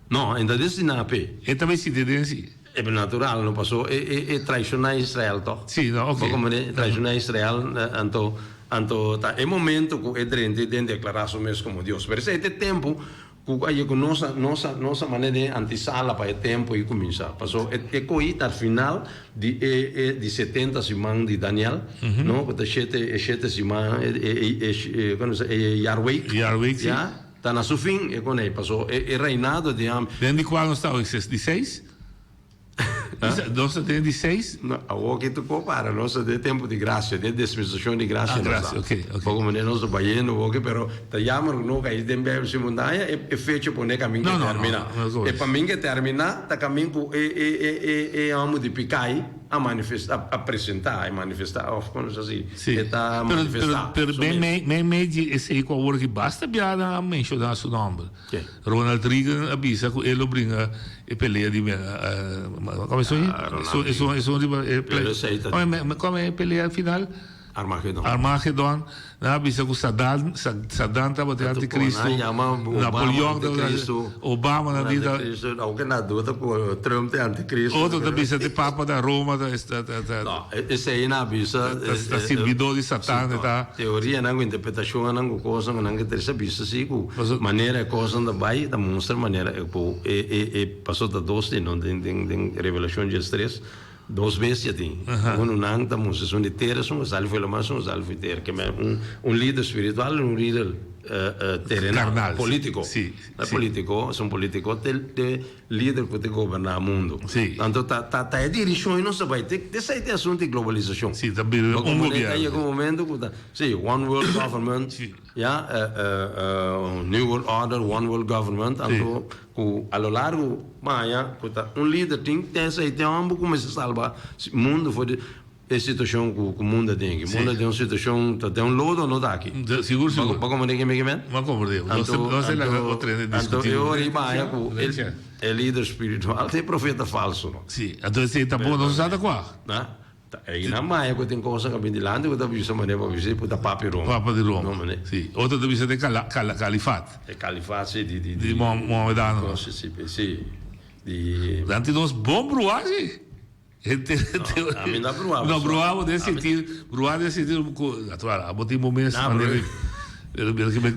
No, e ta destiná p'e. E ta bai sinti den si. E natural, no paso e e traishoná Israel tòg. Sí, no, oké. Bo komprendé? E traishoná Israel, anto anto ta e momento ku e drenta den deklará su mes komo Dios. Pero esei ta e tempu ku a yega nos a nos a nos a manda den antisala pa e tempu ei kuminsá. Paso e e ko'i ta final di e e di setenta siman di Daniel, no, ku ta shete e shete siman e e e kono sa e yarweek. Yarweek, sí. Ya, ta na su fin e konei. Paso e e reinado di am. Den di kual nos ta awe? Di seis? Nos ta den di seis? No, awor ki tu por para, nos ta den tempu di grasia, den dispensashon di grasia Ah, nos grasia, ta. ok, ok. Poko manera nos ta bayendo awor ki, pero ta jammer ku no kai den Bijbel si montaña e e fecha pone kamin No, ke no, no, termina. no, no, E pamin ke termina ta kamin ku e e e e e homo di pikai a manifesta, a presenta, a manifesta of kono sa si, Sí. e ta Pero, pero, manifesta pero su mei, mes. mei, mei, mei di esei ku awor ki basta bia nan a menshoná su nòmber. Ronald Reagan a bisa ku e lo bringa e pelea di kome esun esun esun riba e kome e pelea final Armagedon Armagedon nan a bisa ku Saddam Saddam tabata e antikristo Napoleon tabata Obama nan di ta otro ta bisa te papa na Roma ta No esei nan a bisa ta sirbidor di Satan e ta. Teorianan ku interpretashonnan ku kosnan ku nan ke trese a bisa si ku manera e kosnan ta bai ta mustra manera e ku e e e paso ta dos tin no den den den Revelashon diestres dos bestia tin unu nan ta mustra esun di tera esun ku sali for e laman esun ku sali for e tera ke men un un lider spiritual i un lider terenal politiko politiko esun politiko te te Lider ku ta goberná mundu. Sí. Anto ta ta ta e dirishon i nos ta bai. Te esei ta e asuntu di globalisashon. Sí, ta bira un gobièrnu. Ta yega un momento ku ta, sí, one world government, Sí. ya, new world order, one world government, anto ku a lo largo baña ku ta un lider tin te esei te hòmber ku mester salba mundu for di E situacion cu cu mundo a den aki. Mundo a den un situacion ta den un lodo no ta aki. Sigur sigur. Bo comprende ke mi ke men? Bo comprende. Anto Nos e laga otro hende anto discuti. e ora i baña cu e e lider spiritual ta e profeta falso no. Si, anto esey tampoco nos no sa ta cua. Na? Ta einan baña cu tin cosa cu a bin dilanti cu ta bisa manera pa bisa cu ta papi Roma. Papa di Roma. No mane. Si, otro ta bisa ta e cala cala califat. E califat si di di Di Mohamedano. Si si di. Nan tin nos bon bruha si. No, ami no a bruha. No, bruha bo den sentir, bruha den sentir ku, natural, abo tin bo mes manera di, pero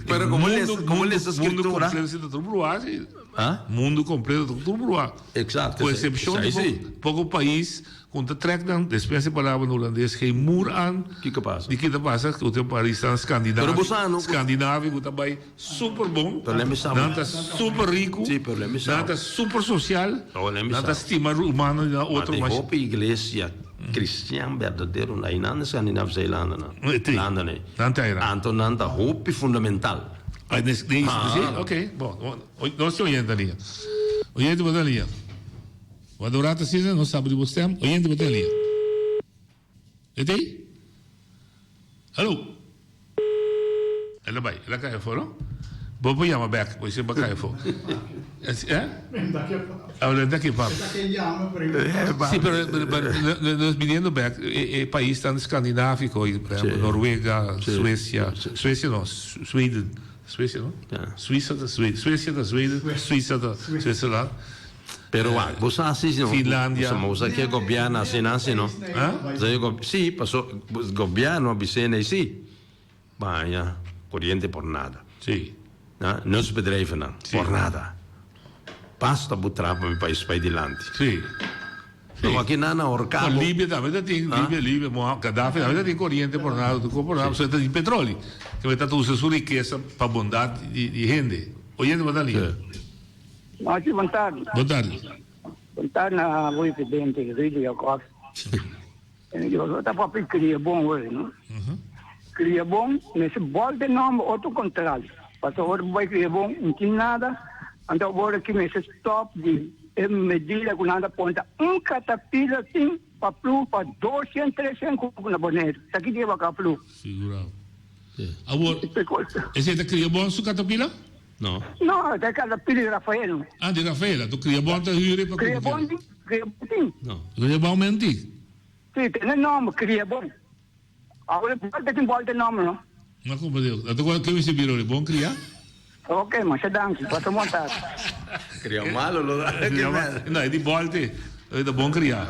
Pero como lesa, como lesa mundo scritura. completo si ta tur bruha si. Ha? Mundo completo ta tur bruha. Exacto. Ku excepcion di poko pais ku ta trek nan, despensa e palabra na hulandes, geen muur aan. Kiko pasa? Di ki ta pasa ku tin paisnan Pero bo sa no ku. Scandinavia ku ta bai Super bon, Pero lem bisa nan ta super riku, Sí, pero lem bisa nan ta super social, Oh, lem nan bisa ta stima rumano di nan Ma otro tin mas. hopi iglesia cristian berdadero na einan den Scandinavische landennan, Eh, tin. landennan. Nan ta einan. Anto nan ta hopi fundamental. Ah, nes, nes, Ah. sí, ok, bon, bon, nos tin oyente na liña. Oyente bo ta na liña. Wak un rato asina, nos sabi di bo stem. Oyente bo ta na liña. E ta ei? Hallo? El a bai, el a kai afó, no? Bo por yama bek, bo esei bo a kai afó. Eh? Ahora ta ke papia. Sí, pero, pero, pero nos viniendo bek, e, e paisnan Skandinavico, por ejemplo, Noruega, Suecia, Suecia no, Sweden, Suecia no? Suiza ta Sweden, Suecia ta Sweden, Suiza ta Switzerland. Pero wak, bo sa si no, Finlandia. Bo sa ke gobierno hasi nan si no. Ha? Si, paso gobierno a bis'é nei si. Baña coriente por nada. Si. Na, nutsbedrijvennan, por nada. Basta bo traha pa mi pais bai dilanti. Si. No aki nan a horka bo. Libia tambe ta tin, Libia, Libia, Gaddafi tambe ta tin coriente por nada, tur cos por nada, pasobra ta tin petroli. Ke ta usa su rikesa pa bondad di hende. Oyente bo ta lia. Machi, bon tardi. Bon tardi. Bon tardi na bo presidente Rudy Jacobs. Yo ta papia cria bon hoor, no? Cria bon, mester bolbe nomber otro contral. Pasobra ora bo bai cria bon, no tin nada, anto awor aki mester stop di e medida cu nan ta pone ta un catapila tin pa plu pa 200, 300 cupo na Boneiru. Ta ki dia bo a caba plu? Figurao. Awor, esey ta cria bon su catapila? No. No, ta e catapila di Rafael. Ah, di Rafael. Anto cria bon ta huur pa Cria bon tin, cria bon tin. No. Cria bon men tin? Si, tene nomber, cria bon. Awor bolta tin bolta nomber no. No comprende. Anto ke mi sibir ori? Bon cria? Ok, masha danki. Pasa bon tardi. Cria malo lo da. No, e di bolte. E da bon cria.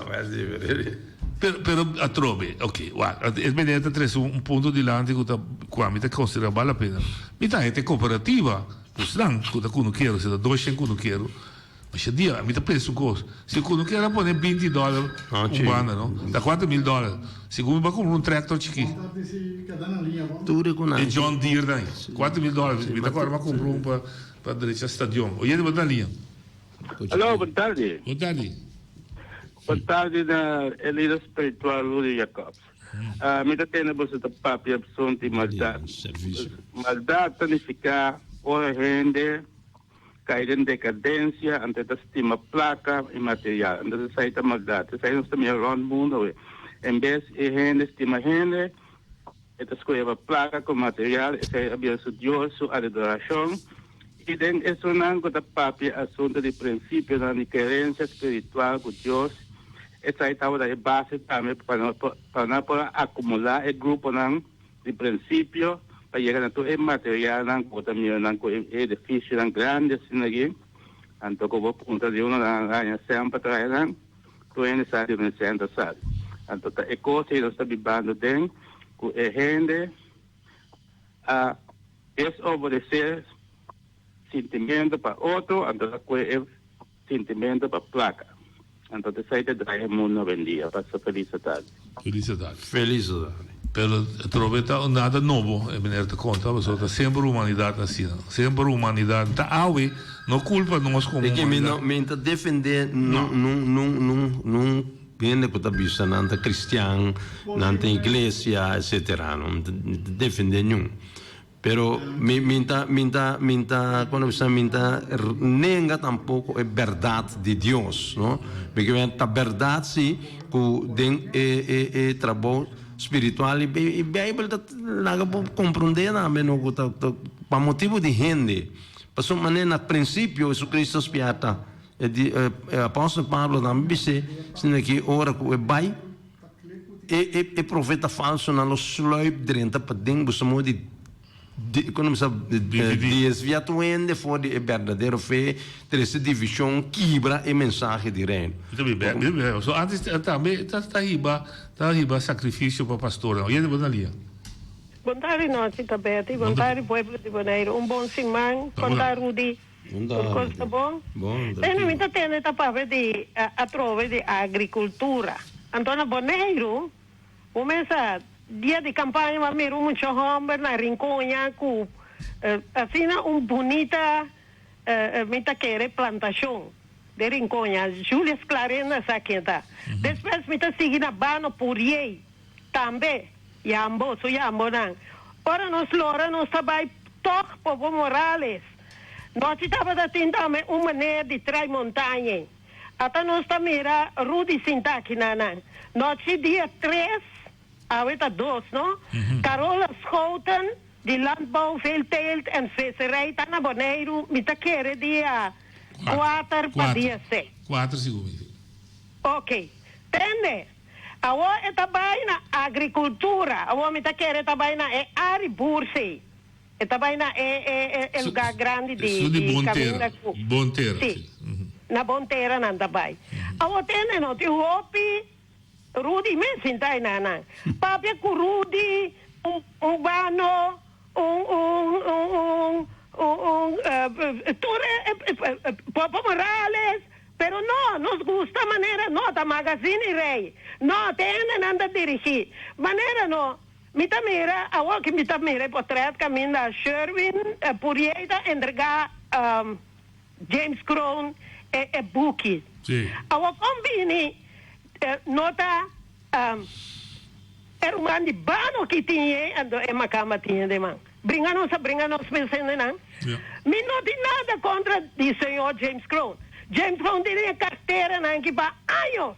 Pero, pero atrobe, ok, wak, e meneer ta trece un punto dilanti cu ta, cu ami ta considera bal la pena. Mi ta hete cooperativa, pusnan cu ta cunukero, si ta doshen cunukero, Masha dia, mi ta pensa un kos, si ku no kier a pone binti dòler un banda no, ta 4000 dòler, segun mi bo a kumpra un tractor chikí. E John Deere nan, 4000 dòler, mi ta kòrda mi a kumpra un pa pa drecha stadion. Oyente bo ta na liña. Aló, bon tardi. Bon tardi. Bon tardi na e lider spiritual Rudy Jacobs. Mi ta tende boso ta papia asuntu di maldat. Maldat ta nifiká ora hende Kai den dekadensia, anto e ta stima plaka i material. Anto esei ta maldat. Esei nos ta mira rònt mundu awe. En bes e hende stima hende, e ta skohe pa plaka ku material, esei a bira su dios, su adorashon. I den esunnan ku ta papia asuntu di prinsipionan di kerensia spiritual ku Dios, esei tabata e base tambe pa nan por a akumulá e gruponan. Di prinsipio pa yega na tur e materialnan ku bo ta mira nan ku e edifisionan grandi asina aki, anto ku bo puntra di uno nan haña sèn pa traha nan, tur hende sa di unda sèn ta sali. Anto ta e kos ei nos ta bibando den ku e hende a desobedesé sintimentu pa otro, anto ta kue e sintimentu pa plaka. Anto ta esei ta draai e mundo awendia. Pasa felis atardi. Felis atardi. Felis atardi. Pero atrobe ta nada nobo e meneer ta konta pasobra ta semper humanidad asina. Semper humanidad ta awe no kulpa nos komo E ke mi humanidad. no mi ta defende nun nun nun nun nun hende ku ta bisa nan ta kristian nan ta iglesia etcetera no mi ta defende niun. Pero mi mi ta mi ta mi ta kon a bisa mi ta nenga tampoko e bèrdat di Dios no mi ke men ta bèrdat si ku den e e e trabou spiritual i i beibel ta laga bo komprondé tambe no ku ta ta pa motibu di hende pasobra manera na prinsipio Hesukristo a spièrta e di e apòstel Pablo tambe bis'é asina ki ora ku e bai. E e e profeta falsonan lo sluip drenta paden boso modo di di kono bisa desvia tur hende for di e berdadero fe, trese divishon, kibra e mensahe di Reino. So antes tambe ta ta hiba ta hiba sakrifisio pa pastornan. Oyente bo ta lia. Bon tardi nochi ta Betty, bon tardi pueblo di Boneiru, un bon siman, kon ta Rudy? Tur kos ta bon? Tene mi ta tende ta papia di atrobe di agrikultura. Anto na Boneiru bo mesa dia di kampaña bo a mira un mucha hòmber na Rincoña ku asina un bunita mi ta kere plantashon den Rincoña. Julius Clarenda sa ken ta. Despues mi ta sigui na Bano Puriey tambe yambo su yambonan. Ora nos lora nos ta bai tòg Popo Morales. Nochi tabata tin tambe un meneer di Trai Montañe. Ata nos ta mira Rudy sinta aki na nan. Nochi dia tres, awe ta dos no, Carola Schouten di Landbouw, Veeteelt en Visserij ta na Boneiru, mi ta kere dia kuater pa dia seis. Kuater sigur mi di. Ok. Tende, awor e ta bai na agrikultura, awor mi ta kere ta bai na e Ari Boersee. E ta bai na e e e lugar grandi di Su di di bon caminda tera. cu Bon tera, si. si. Na bon tera nan ta bai. Awor tende no tin hopi Rudy mes sinta einan nan. Papia cu Rudy un un bano un un un un un un tur e e Popo Morales pero no nos gusta manera no ta magazine y rey no te hende nan ta dirigi manera no Mi ta mira, awor ki mi ta mira e potret kaminda Sherwin Pourier ta entregá James Kroon e e buki. Awor kon bini no ta e ruman di Bano ki tin e anto e makamba tin e den man. Bringa nos a bringa nos mes hendenan. Mi no tin nada kontra di señor James Kroon. James Kroon tin e karteranan ki pa años.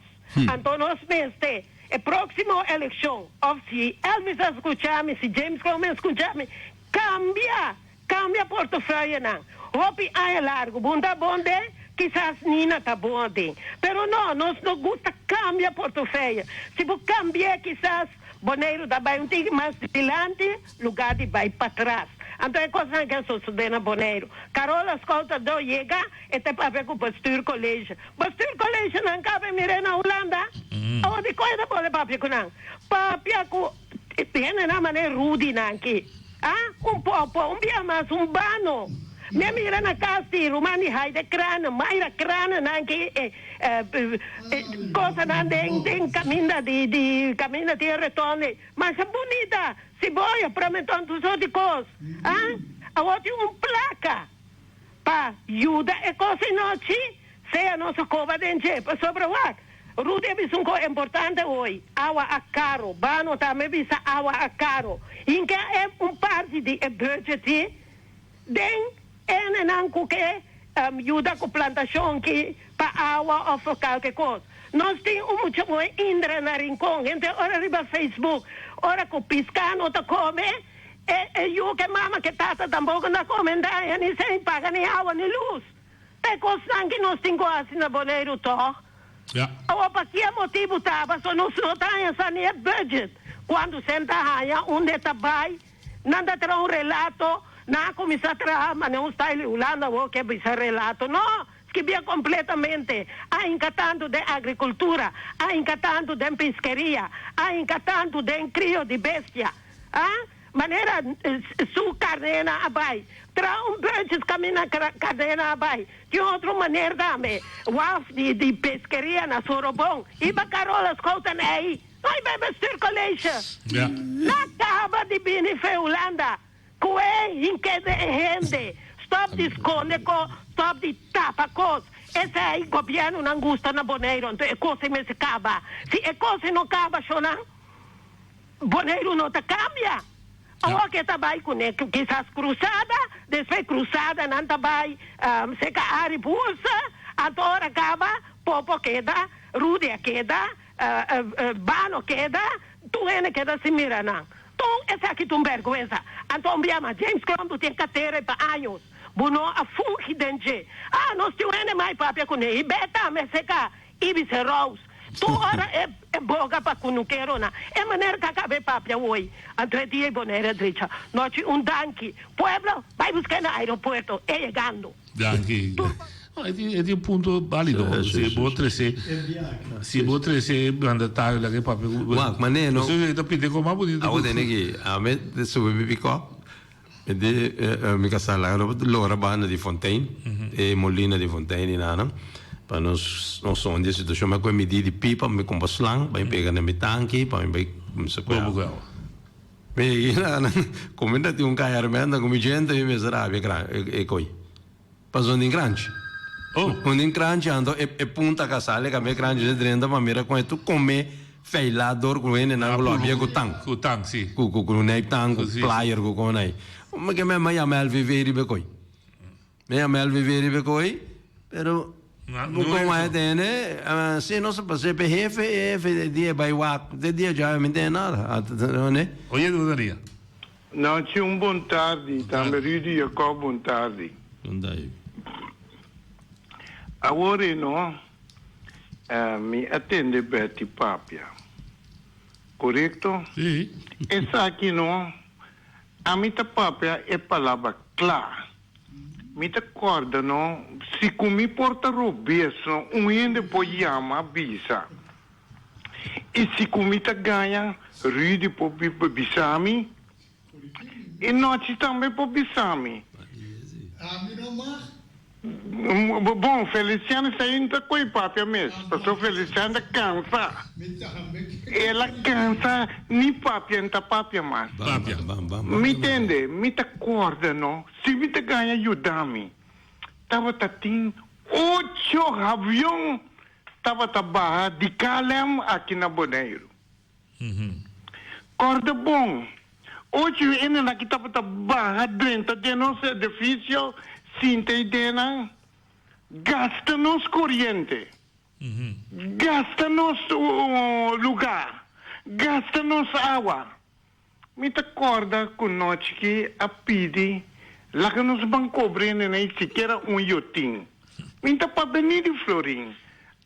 Anto nos mester e proximo eleccion of si Elvis a scucha mi, si James Kroon a scucha mi, cambia, cambia portefeuillenan. Hopi aña largo, bo ta bon den, kisas Nina ta bon aden. Pero no, nos no gusta cambia portefeuille. Si bo cambi'e kisas. Boneiru ta bai un tiki mas dilanti lugá di bai patras. Anto e kosnan ke a sosodé na Boneiru. Carola Schouten do yega e ta papia ku Bestuurcollege. Bestuurcollege nan kabe mir'é na Hulanda. Awor dikon e ta pone papia ku nan? Papia ku hendenan manera Rudy nan ki. Ah, un popo, un bia mas, un bano. Mi a mira na cas di ruman di Haide Kranen, Mayra Kranen nan ki e cosanan den den caminda di di caminda tin rotonde. Masha bunita, siboyo, promenton, tur sort di cos. Ah, awor tin un placa pa yuda e cos inochi. Sea nos a koba den dje, pasobra wak, Rudy a bisa un kos importante hoy, awa a karo, Bano tambe bisa awa a karo. Hinke e un parti di e budget di den enenan ku ke yuda ku plantashon ki pa awa of kalke kos. Nos tin un mucha moe Indra na Rincon, henter ora riba Facebook, ora ku piská no ta kome, e yu ke mama ke tata tampoko no ta kome, ndaña ni sen paga ni awa ni lus. Ta e kosnan ki nos tin ku hasi na Boneiru tòg? Ja. Awor pa ki e motibu ta paso nos no ta haña sa ni e budget. Kuantu sèn ta haña, unda e ta bai? Nan ta traha un relato, nan a kuminsá traha manera un style di Hulanda awor ke bisa relato. No! Skibia kompletamente. A hinka tantu den agrikultura, a hinka tantu den piskeria, a hinka tantu den krio di bestia. A. Manera su karnena a bai. Traha un budget kaminda karnena a bai. Tin otro maner tambe. Waf di di peskeria na Sorobon. Iba Carola Schouten ei. No iba e bestuurcollege. Ja. Na kaba di bini fe Hulanda. Ku e hinkende e hende. Stop di skonde ko, stop di tapa kos. Esei gobiernonan gusta na Boneiru. Anto e kos ei mester kaba. Si e kos ei no kaba, shownan. Boneiru no ta kambia. Awor ke ta bai kuné kisas krusada, despues krusada nan ta bai seka Ari Boerse, anto ora kaba Popo keda, Rudy a keda, Bano keda, tur hende keda sin mira nan. Tur esaki ta un bèrgwensa. Anto un bia mas James Klomp bo tin katera pa años, bo no a fungi den dje. Ah, nos tin un hende mai papia kuné i beta mester ka Ibis Rous, tur ora e e boga pa kunukeronan. E manera ta kabe papia woi. Anto e dia e Bonaire a drecha. Nochi un danki. Pueblo, bai busk'é na aeropuerto. E yegando. Danki. No, e tin e tin un punto balido. Si bo trese si bo trese mandatario laga e papia ku. Wak, manera no. Pasobra e ta pinta e kos mas bunita. Awo tene ki ami ta subi mi pikòp. Mi di mi kasá laga nos lora banda di Fontein, e molina di Fontein i nan pa nos nos son di e situashon. Mi a kohe mi di di pipa, mi kumpra slang pa mi pega na mi tanki pa mi bai kumsa ku awa. Mi yega nan komo mi ta tin un kayarmenta ku mi djente mi mester rabia gran e koi. Pasobra un tin kranchi. Un tin kranchi anto e punta ka sali kambia e kranchi se drenta pa mira kon e tur kome feilá dor ku hendenan ku lo habia ku tang. Ku tang, si. Ku ku ku nijp tang, ku plier ku kon ei. Mi ke mi yama LVV riba e koi. Mi yama LVV riba e koi, pero ku kon a tene, si nos a pas'é pa e hefe, e hefe di e bai wak, te dia djawe mi tene nada. Oye, Rosaria. Nochi un bon tardi, tambe Rudy Jacob bon tardi. Bon tardi. Awor e no, mi a tende Betty papia. Korekto? Si. Esaki no, ami ta papia e palabra kla. Mi ta kòrda no, si ku mi por ta robes no, un hende por yama bisa. I si ku mi ta gaña, Rudy por bisa mi. I Nochi tambe por bisa mi. Bon, Feliciano esei no ta koe papia mes, pasobra Feliciano ta kansa. El a kansa, ni papia no ta papia mas. Mi tende, mi ta kòrda no, si mi ta gaña yuda mi. Tabata tin ocho avion tabata baha di KLM aki na Boneiru. Kòrda bon, ocho hendenan aki tabata baha drenta den nos edifisio sinta ei den nan, gasta nos koriente, gasta nos lugá, gasta nos awa. Mi ta kòrda ku nochi ki a pidi laga nos ban kobra hende nei sikiera un yotin. Mi ta papia ni di florin.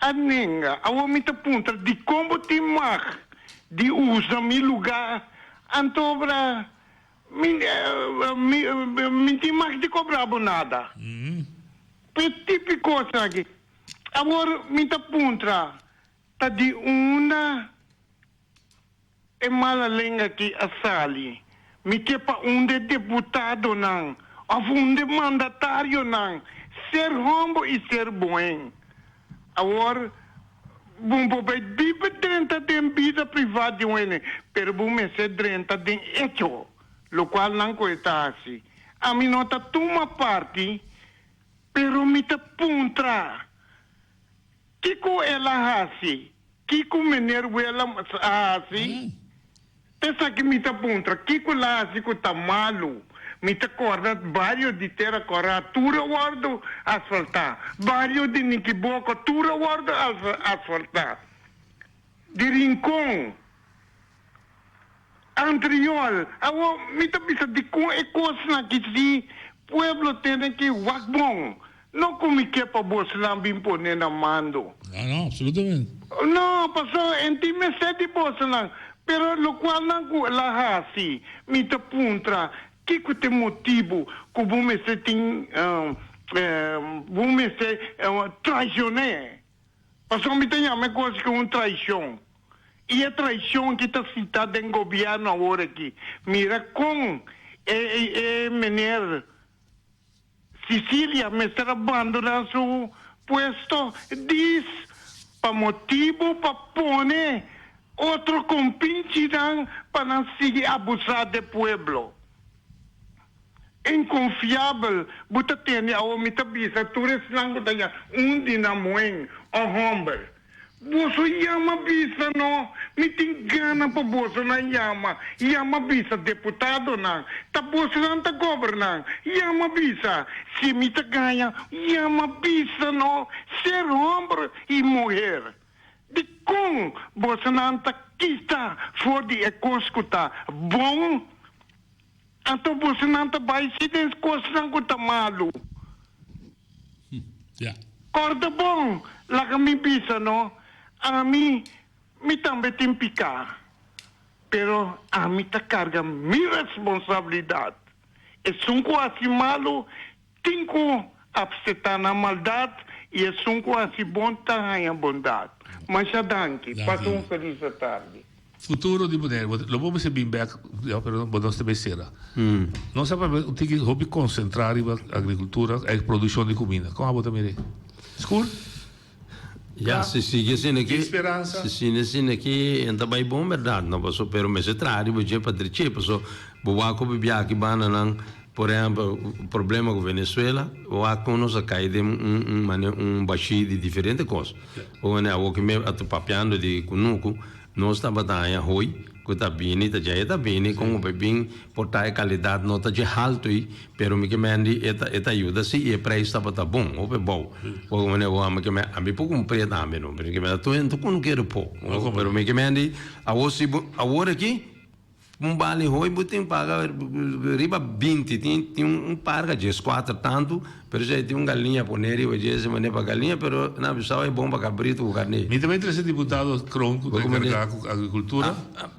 A nenga. Awor mi ta puntra dikon bo tin mag? di usa mi lugá, anto bra mi mi mi tin mag di kobra bo nada. P'e tipi kos aki. Awor mi ta puntra, ta di unda E mala lenga aki a sali. Mi ke pa un de deputadonan of un de mandatarionan ser hombo y ser buen. Awor, bo por bay biba drenta den bida priva di un hende, pero bo mester drenta den hecho, locual nan cu e ta haci. Ami no ta tuma parti, pero mi ta puntra, kico el a haci? Kiko meneer Willems a hasi? Esaki mi ta puntra, kiko el a hasi ku ta malu? Mi ta kòrda bario di Tera Kòrá tur a wòrdu asfaltá, bario di Nikiboko tur a wòrdu asfaltá, di Rincon, Antriol. Awor mi ta bisa dikon e kosnan aki si pueblo tene ki wak bon? No ku mi ke pa bosnan bin pone na mando. No, no, absolutamente. No, pasobra en tin mester di bosnan. Pero lokualnan ku el a hasi, mi ta puntra, kiko ta e motibu ku bo mester tin, bo mester traicion'é? Pasobra mi ta yama e kos aki un traishon. I e traishon ki ta sita den gobièrnu awor aki. Mira kon e e meneer Cicilia mester a bandoná su puesto dis pa motibu pa pone otro kompinchinan pa nan sigui abusá de pueblo. Inkonfiabel bo ta tende awor mi ta bisa tur esnan ku ta ya un di nan muhé o hòmber. Boso yama bisa no, mi tin gana pa bosonan yama, yama bisa deputadonan, ta bosonan ta gobernan, yama bisa, si mi ta gaña, yama bisa no, ser hòmber i muher. Dikon bosonan ta kita for di e kos ku ta bon? Anto bosonan ta bai si den kosnan ku ta malu. Ya. Kòrda bon, laga mi bisa no, ami, mi tambe tin piká, pero ami ta karga mi responsabilidat. Esun ku hasi malu tin ku apsetá nan maldat i esun ku hasi bon ta haña bondat. Masha danki. Pasa un felis atardi. Futuro di Bonaire, bo lo bo mester bin bek, ya, pero bo nos ta bay cera. Nos a papia un tiki hopi concentra riba agricultura, e produccion di cuminda. Con abo ta mira? Skur? Ya, si sigui asina aki, Tin speransa? si sigui asina aki, en ta bay bon berdad, no? Paso, pero mester traha riba dje pa drechi, paso bo wak ku bibia aki banda nan, Por ehempel, problema ku Venezuela, wak kon nos a kai den un un manera un bashí di diferente kos. Ora awor ku mi a ta papiando di kunuku, nos tabata haña hoi ku ta bini, ta dje e ta bini, kon ku bai bin por ta e kalidat no ta dje haltu ei, pero mi ke mendi e ta e ta yuda si i e preis tabata bon, hopi bou. Por manera awor ami ke men ami por kumpr'é tambe no, pero mi ke men tur hende kunukero por, pero mi ke mendi awor si bo awor aki. Un bali hoi bo tin paga riba 20, tin tin un parga 14 tantu, pero si tin un galiña pone riba dje manera pa galiña, pero na bisao e bon pa cabrito cu carne. Mi ta bay trece diputado Kroon cu ta encarga cu agricultura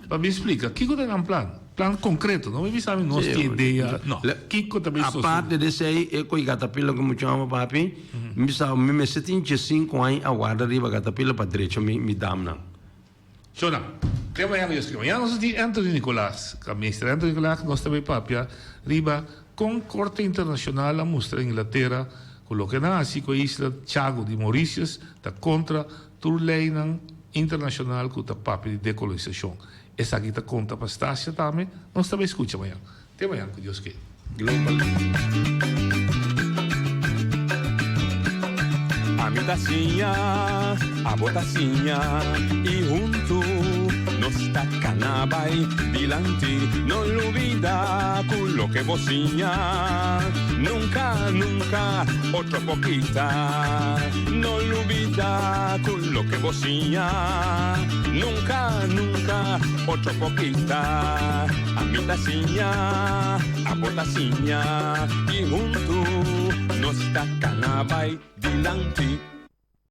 pa bin splica kico ta nan plan, plan concreto, no bay bisa mi nos tin idea, no, kico ta bay sosode. Aparte di esey e coi catapila cu mucho amo papi, mi bisa mi mester tin 15 aña a warda riba catapila pa drecha mi damnan. Shona, te mañana Dios kier. Mañana nos ta tin Anthony Nicolaas. Ka Minister Anthony Nicolaas nos ta bay papia riba con Corte Internacional a mustra Inglatera cu loke nan a haci cu e isla Chago di Mauritius ta contra tur leynan internacional cu ta papia di decolonisacion. Esaki ta conta pa Stasia tambe. Nos ta bay scucha mañana. Te mañana cu Dios kier. Global. Ami ta siña, abo ta siña y huntu nos ta cana bay dilanti. No lubida cu loke bo siña nunca, nunca otro por kita. No lubida cu loke bo siña nunca, nunca otro por kita. Ami ta siña, abo ta siña y huntu nos ta cana bay dilanti.